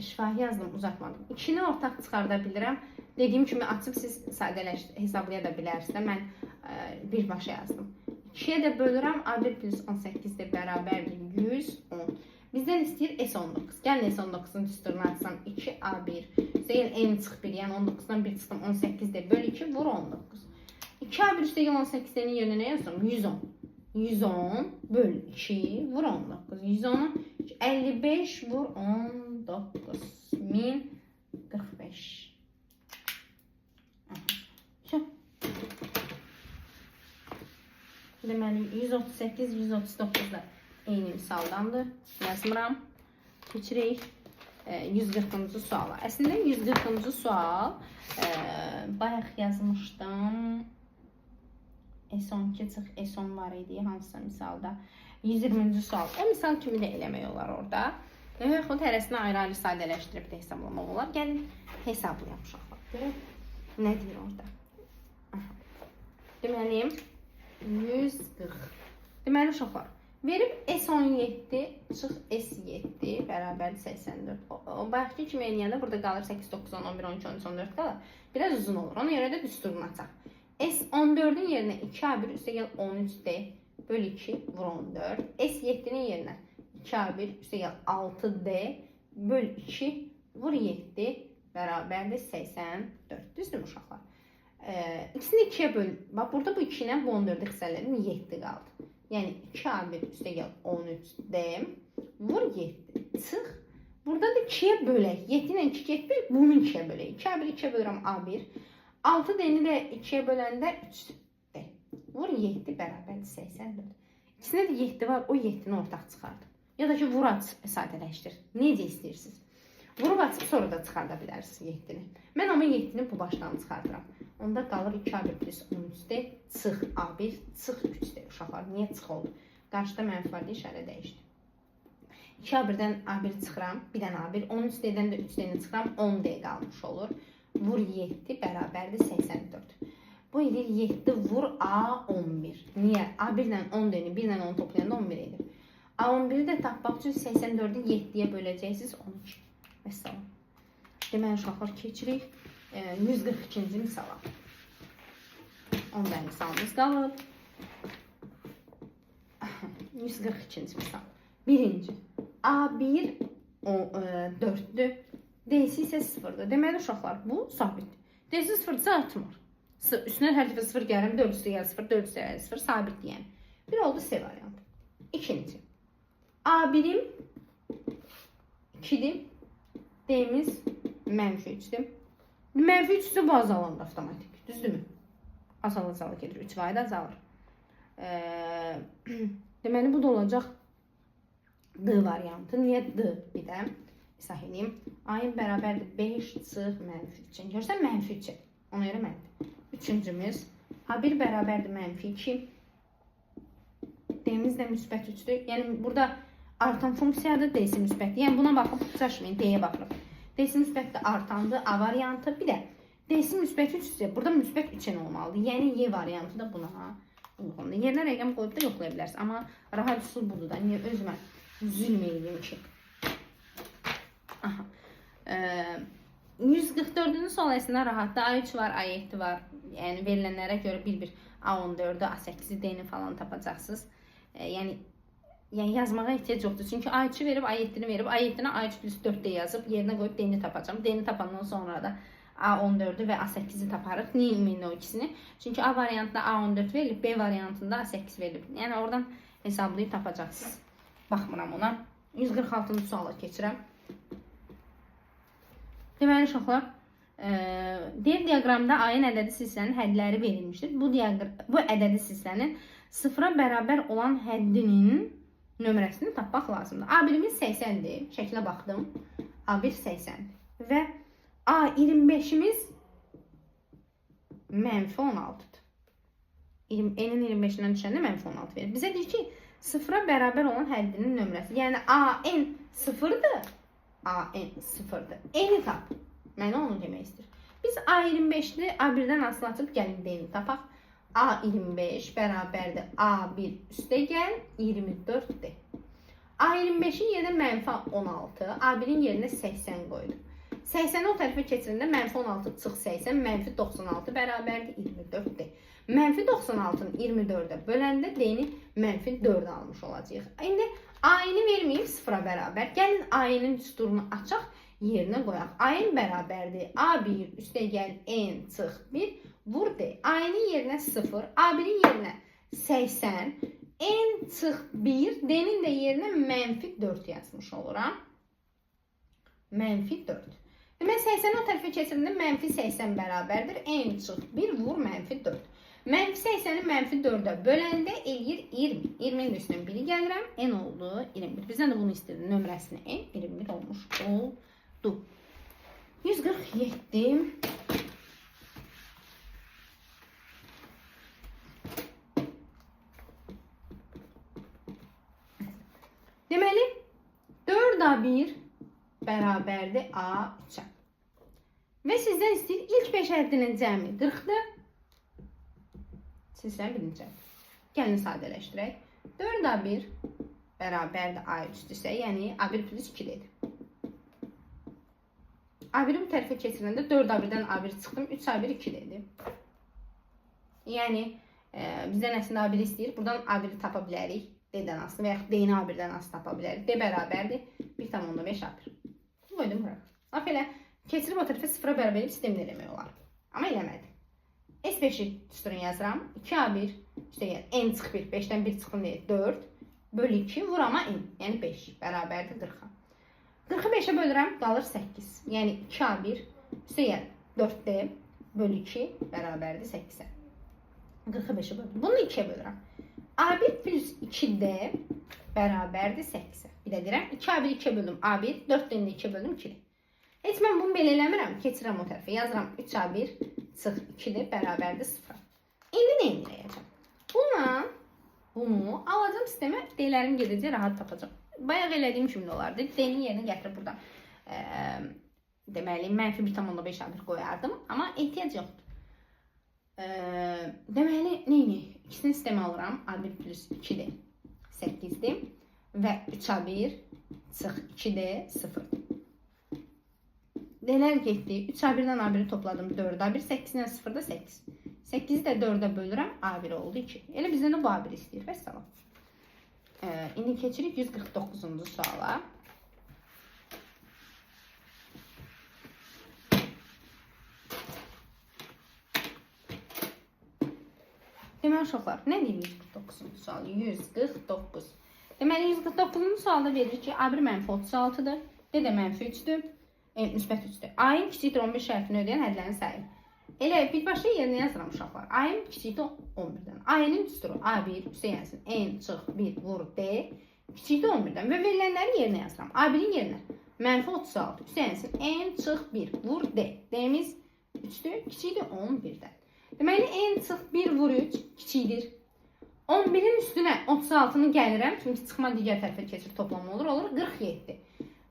Şifahi yazdım, uzatmadım. 2-ni ortaq çıxarda bilirəm. Dediyim kimi açıb siz sadələş hesablaya da bilərsiniz. Mən birbaşa yazdım. 2-yə də bölürəm. A1 plus 18 də bərabərdir 110. Bizdən istəyir S19. Gəlin S19-un düsturunu açsam 2A1. Üstəgəl N çıx 1, yəni 19-dan 1 çıxdım 18 də böl 2 vur 19. 2A1 üstəgəl 18-nin yerinə nə yazdım? 110. 110 böl 2 vur 19. 110-u 55 vur 19. 1045. Aha. Deməli 138, 139 da eyni misaldandır. Yazmıram. Keçirik 140-cı suala. Əslində 140-cı sual bayaq yazmışdım. S12 çıx S10 var idi hansısa misalda. 120-ci sual. O misal kimi də eləmək olar orada. Və yaxud hərəsini ayrı-ayrı sadələşdirib də hesablamaq olar. Gəlin hesablayaq uşaqlar. Görək nə deyir orada. Aha. Deməli 140. Deməli uşaqlar, verib S17 çıx S7 bərabərdir 84. O bayaqki kimi eləyəndə burada qalır 8, 9, 10, 11, 12, 13, 14 qalır. Biraz uzun olur. Ona görə də düsturunu açaq. S14-ün yerinə 2A1 üstəgəl 13D böl 2 vur 14. S7-nin yerinə 2A1 üstəgəl 6D böl 2 vur 7 bərabərdir 84. Düzdürmü uşaqlar? İkisini 2-yə böl. Bax burada bu 2 ilə bu 14-ü xissələdim, 7 qaldı. Yəni 2A1 üstəgəl 13D vur 7 çıx. Burada da 2-yə bölək. 7 ilə 2 getmir, bunu 2-yə bölək. 2A1 2-yə bölürəm A1. 6D-ni də 2-yə böləndə 3D. Vur 7 bərabərdir 84. İkisində də 7 var, o 7-ni ortaq çıxardım. Ya da ki, vur aç sadələşdir. Necə istəyirsiniz? Vurub açıb sonra da çıxarda bilərsiniz 7-ni. Mən amma 7-ni bu başdan çıxardıram. Onda qalır 2A1 plus 13D çıx A1 çıx 3D. Uşaqlar, niyə çıx oldu? Qarşıda mənfi var deyə işarə dəyişdi. 2A1-dən A1 çıxıram, bir dənə A1. 13D-dən də 3D-ni çıxıram, 10D qalmış olur. Vur 7 bərabərdir 84. Bu edir 7 vur A11. Niyə? A1 ilə 10D-ni 1 ilə 10 toplayanda 11 edir. A11-i də tapmaq üçün 84-ü 7-yə böləcəksiniz 12. Vəssalam. Deməli uşaqlar keçirik 142-ci misala. 10 dənə misalımız qalıb. 142-ci misal. Birinci. A1 4-dür. D-si isə 0-dır. Deməli uşaqlar bu sabitdir. D-si 0-dırsa artmır. Üstünə hər dəfə 0 gəlirəm, 4 üstə gəlir 0, 4 üstə gəlir 0, sabitdir yəni. Bir oldu C variantı. İkinci. A1-im 2-dir. D'miz mənfi 3-dür. Mənfi 3-dür bu azalanır avtomatik. Düzdürmü? Azala-azala gedir. 3 vahid azalır. Deməli bu da olacaq D variantı. Niyə D bir də? İzah edeyim. A-ın bərabərdir 5 çıx mənfi 3. Görsən mənfi 3. Ona görə mənfi. Üçüncümüz A1 bərabərdir mənfi 2. D'miz də müsbət 3-dür. Yəni burada artan funksiyadır, D-si müsbətdir. Yəni buna baxıb çaşmayın, D-yə baxırıq. D-si müsbətdir, artandır, A variantı. Bir də D-si müsbət 3 isə burada müsbət 3 n olmalıdır. Yəni Y variantı da buna uyğundur. Yerinə rəqəm qoyub da yoxlaya bilərsiniz. Amma rahat üsul budur da. Niyə özümə zülm eləyim ki? Aha. 144-cü sual əslində rahatdır. A3 var, A7 var. Yəni verilənlərə görə bir-bir A14-ü, A8-i, D-ni falan tapacaqsınız. Yəni yazmağa ehtiyac yoxdur. Çünki A3-ü verib, A7-ni verib, A7-ni A3 plus 4D yazıb yerinə qoyub D-ni tapacağam. D-ni tapandan sonra da A14-ü və A8-i taparıq. Niyə ümumi o ikisini? Çünki A variantında A14 verilib, B variantında A8 verilib. Yəni oradan hesablayıb tapacaqsınız. Baxmıram ona. 146-cı suala keçirəm. Deməli uşaqlar, deyir diaqramda A-ın ədədi silsilənin hədləri verilmişdir. Bu ədədi silsilənin Sıfıra bərabər olan həddinin nömrəsini tapmaq lazımdır. A1-imiz 80-dir. Şəklə baxdım. A1 80-dir. Və A25-imiz mənfi 16-dır. N-in 25-dən düşəndə mənfi 16 verir. Bizə deyir ki, sıfıra bərabər olan həddinin nömrəsi. Yəni AN sıfırdır. AN sıfırdır. N-i tap. Mənə onu demək istəyir. Biz A25-ni A1-dən asılı açıb gəlin D-ni tapaq. A25 bərabərdir A1 üstə gəl 24D. A25-in yerinə mənfi 16, A1-in yerinə 80 qoydum. 80-i o tərəfə keçirəndə mənfi 16 çıx 80, mənfi 96 bərabərdir 24D. Mənfi 96-nı 24-ə böləndə D-ni mənfi 4 almış olacağıq. İndi A-ni verməyib sıfıra bərabər. Gəlin A-nin düsturunu açaq, yerinə qoyaq. A-n bərabərdir A1 üstə gəl N çıx 1 vur D. A-nin yerinə 0, A1-in yerinə 80, N çıx 1, D-nin də yerinə mənfi 4 yazmış oluram. Mənfi 4. Demək 80-i o tərəfə keçirəndə mənfi 80 bərabərdir. N çıx 1 vur mənfi 4. Mənfi 80-i mənfi 4-ə böləndə eləyir 20. 20-nin üstünə 1-i gəlirəm. N oldu 21. Bizdən də bunu istəyirdi. Nömrəsini N 21 olmuş oldu. 147. Deməli 4A1 bərabərdir A3-ə. Və sizdən istəyir ilk 5 həddinin cəmi 40-dır. Sizdən birinci hədd. Gəlin sadələşdirək. 4A1 bərabərdir A3-dürsə, yəni A1 plus 2-dir. A1-i bu tərəfə keçirəndə 4A1-dən A1 çıxdım, 3A1 2-dir. Yəni bizdən əslində A1 istəyir. Buradan A1-i tapa bilərik. D-dən asılı və yaxud D-ni A1-dən asılı tapa bilərik. D bərabərdir 1,5 A1. Qoydum bura. Bax elə keçirib o tərəfə sıfıra bərabər edib sistemini eləmək olar. Amma eləmədim. S5-i düsturunu yazıram. 2A1 üstə gəl N çıx 1, 5-dən 1 çıxdım deyə 4 bölü 2 vurama N, yəni 5 bərabərdir 40-a. 40-ı 5-ə bölürəm, qalır 8. Yəni 2A1 üstə gəl 4D bölü 2 bərabərdir 8-ə. 40-ı 5-ə bölürəm. Bunu 2-yə bölürəm. A1 plus 2D bərabərdir 8-ə. Bir də deyirəm, 2A1 2-yə böldüm A1, 4D-ni 2-yə böldüm 2-dir. Heç mən bunu belə eləmirəm, keçirəm o tərəfə. Yazıram 3A1 çıx 2-dir bərabərdir 0-a. İndi nə edəcəm? Bunu alacağım sistemə, D-lərim gedəcək, rahat tapacağım. Bayaq elədiyim kimi də olardı. D-nin yerinə gətirib burada deməli, mənfi 1,5 A1 qoyardım. Amma ehtiyac yoxdur. Deməli, nə edək? İkisini sistemə alıram. A1 plus 2D 8-dir və 3A1 çıx 2D 0. D-lər getdi. 3A1-dən A1-i topladım 4A1, 8-dən 0-da 8. 8-i də 4-ə bölürəm, A1 oldu 2. Elə bizdən də bu A1 istəyir. Vəssalam. İndi keçirik 149-cu suala. Deməli uşaqlar, nə deyir 149-cu sual? 149. Deməli 149-cu sualda verir ki, A1 mənfi 36-dır, D də mənfi 3-dür, müsbət 3-dür. A-ın kiçikdir 11 şərtini ödəyən hədlərin sayı. Elə birbaşa yerinə yazıram uşaqlar. A-ın kiçikdir 11-dən. A-ın düsturu A1 üstə gəlsin. N çıx 1 vur D kiçikdir 11-dən və verilənləri yerinə yazıram. A1-in yerinə mənfi 36 üstə gəlsin. N çıx 1 vur D. D-miz 3-dür, kiçikdir 11-dən. Deməli N çıx 1 vur 3 kiçikdir. 11-in üstünə 36-nı gəlirəm. Çünki çıxma digər tərəfə keçir, toplama olur. Olur 47.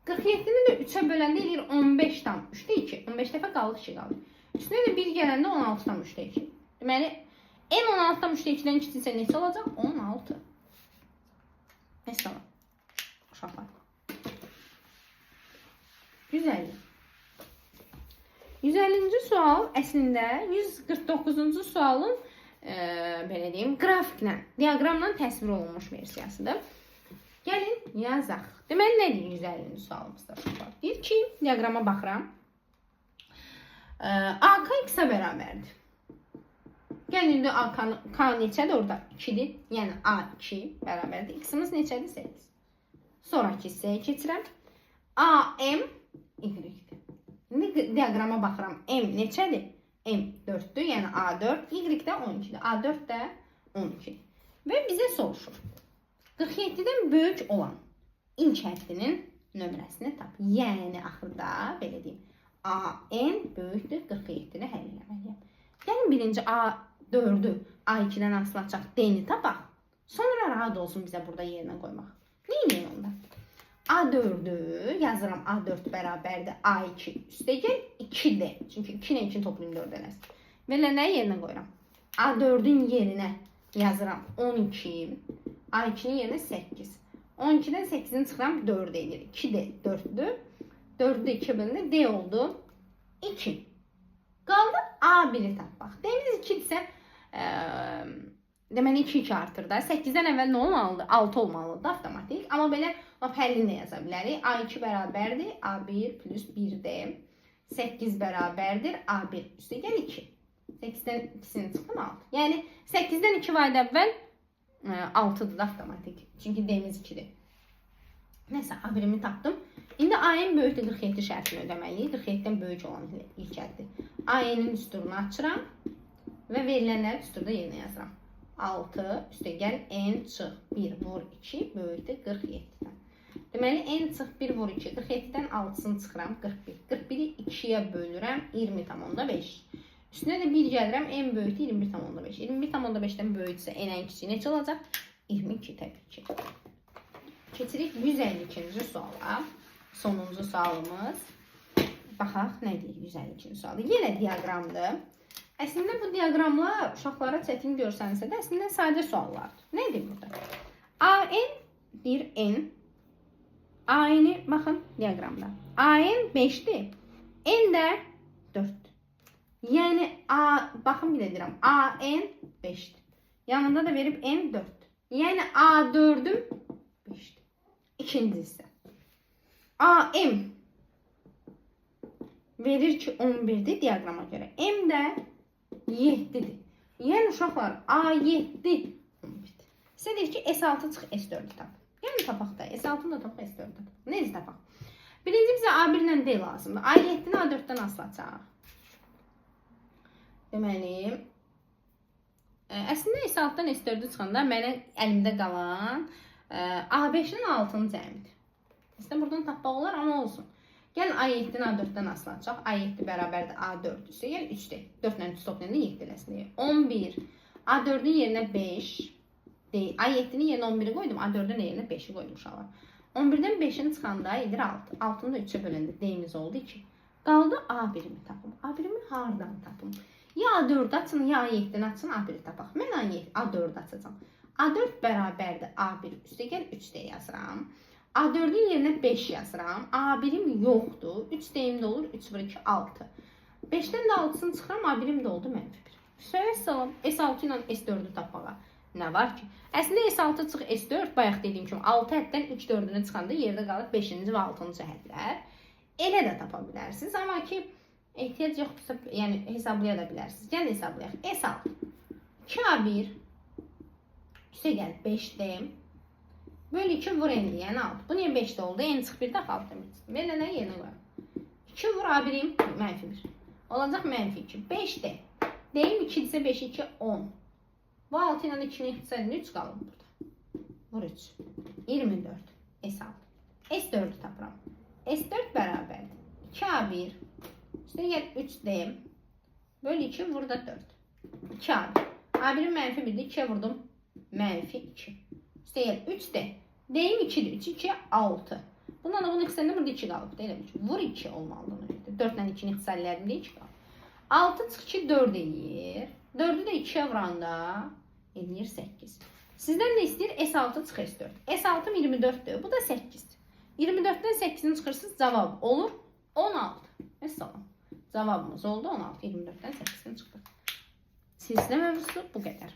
47-ni də 3-ə böləndə eləyir 15,3-də 2. 15 dəfə qalır 2 qalır. Üstünə də 1 gələndə 16,3-də 2. Deməli N 16,3-də 2-dən kiçiksə neçə olacaq? 16. Məsələn, uşaqlar. 150. 150-ci sual əslində 149-cu sualın belə deyim, qrafiklə, diaqramla təsvir olunmuş versiyasıdır. Gəlin yazaq. Deməli nə deyir 150-ci sualımızda uşaqlar? Deyir ki, diaqrama baxıram. AK x-ə bərabərdir. Gəlin indi AK K neçədir orada? 2-dir. Yəni A2 bərabərdir. X-imiz neçədir? 8. Sonraki hissəyə keçirəm. AM Y-dir. İndi diaqrama baxıram. M neçədir? M 4-dür, yəni A4. Y də 12-dir. A4 də 12. Və bizə soruşur. 47-dən böyük olan ilk həddinin nömrəsini tap. Yəni axırda belə deyim. AN böyükdür 47-ni həll eləməliyəm. Gəlin birinci A4-ü A2-dən asılı açaq, D-ni tapaq. Sonra rahat olsun bizə burada yerinə qoymaq. Nə edeyim onda? A4-ü yazıram. A4 bərabərdir A2 üstəgəl 2D. Çünki 2 ilə 2-ni toplayım 4 eləsin. Verilənləri yerinə qoyuram. A4-ün yerinə yazıram 12. A2-nin yerinə 8. 12-dən 8-ini çıxıram 4 eləyir. 2D 4-dür. 4-ü də 2 bölündə D oldu. 2. Qaldı A1-i tapmaq. D-miz 2 isə deməli 2 2 artır da. 8-dən əvvəl nə olmalıdır? 6 olmalıdır avtomatik. Amma belə lap həllini də yaza bilərik. A2 bərabərdir A1 plus 1D. 8 bərabərdir A1 üstəgəl 2. 8-dən 2-sini çıxdım 6. Yəni 8-dən 2 vahid əvvəl 6-dır da avtomatik. Çünki D-miz 2-dir. Nəsə A1-imi tapdım. İndi AN böyükdür 47 şərtini ödəməliyik. 47-dən böyük olan ilk həddir. AN-in düsturunu açıram və verilənləri düsturda yerinə yazıram. 6 üstəgəl N çıx 1 vur 2 böyükdür 47-dən. Deməli N çıx 1 vur 2 47-dən 6-sını çıxıram 41. 41-i 2-yə bölürəm 20,5. Üstünə də 1 gəlirəm N böyükdür 21,5. 21,5-dən böyüksə N ən kiçiyi neçə olacaq? 22 təbii ki. Keçirik 152-ci suala. Sonuncu sualımız. Baxaq nə deyir 152-ci sualda. Yenə diaqramdır. Əslində bu diaqramlar uşaqlara çətin görsənsə də əslində sadə suallardır. Nə deyir burada? AN deyir N. AN-i baxın diaqramda. AN 5-dir. N də 4-dür. Yəni A, baxın bir də deyirəm. AN 5-dir. Yanında da verib N 4-dür. Yəni A4-üm 5-dir. İkinci hissə. AM verir ki 11-dir diaqrama görə. M də 7-dir. Yəni uşaqlar A7 11-dir. Sizə deyir ki S6 çıx S4-ü tap. Yəni tapaq da. S6-nı da tapaq, S4-ü tapaq. Necə tapaq? Birinci bizə A1 ilə D lazımdır. A7-ni A4-dən asılı açaq. Deməli, əslində S6-dan S4-ü çıxanda mənə əlimdə qalan A5-in 6-nın cəmidir. Əslində buradan tapmaq olar, amma olsun. Gəlin A7-ni A4-dən asılı açaq. A7 bərabərdir A4 üstə. Yəni 3D. 4 ilə 3 toplayanda 7 eləsin deyə. 11. A4-ün yerinə 5. Deyil. A7-nin yerinə 11-i qoydum. A4-ün yerinə 5-i qoydum uşaqlar. 11-dən 5-in çıxanda edir 6. 6-nı da 3-ə böləndə D-miz oldu 2. Qaldı A1-imi tapım. A1-imi hardan tapım? Ya A4 açın, ya A7-ni açın, A1-i tapaq. Mən A4 açacağam. A4 bərabərdir A1 üstəgəl 3D yazıram. A4-ün yerinə 5 yazıram. A1-im yoxdur. 3D-im də olur. 3 vur 2, 6. 5-dən də 6-sını çıxıram. A1-im də oldu mənfi 1. Vəssalam. S6 ilə S4-ü tapmağa nə var ki? Əslində S6 çıx S4, bayaq dediyim kimi 6 həddən 3 4-ünü çıxanda yerdə qalır 5-ci və 6-cı hədlər. Elə də tapa bilərsiniz. Amma ki ehtiyac yoxdursa, yəni hesablaya da bilərsiniz. Gəlin hesablayaq. S6 2A1 üstəgəl 5D bölü 2 vur N, yəni 6. Bu niyə 5D oldu? N çıx 1 də 6 demək. Verilənləri yerinə qoyalım. 2 vur A1-im mənfi 1. Olacaq mənfi 2. 5D. D-im 2-dirsə 5, 2, 10. Bu 6 ilə 2-ni ixtisar edin, 3 qalır burada. Vur 3. 24. S6. S4-ü tapıram. S4 bərabərdir. 2A1 üstəgəl 3D bölü 2 vur da 4. 2A1. A1-in mənfi 1-dir. 2-yə vurdum. Mənfi 2. Üstəgəl 3D. D-im 2-dir. 3, 2, 6. Bundan da bunu ixtisar burada 2 qalıb. Elə bil ki, vur 2 olmalıdır. 4 ilə 2-ni ixtisar elədim deyə 2 qalıb. 6 çıx 2, 4 eləyir. 4-ü də 2-yə vuranda eləyir 8. Sizdən də istəyir S6 çıx S4. S6 24-dür. Bu da 8. 24-dən 8-ini çıxırsınız, cavab olur 16. Vəssalam. Cavabımız oldu 16. 24-dən 8-ini çıxdıq. Silsilə mövzusu bu qədər.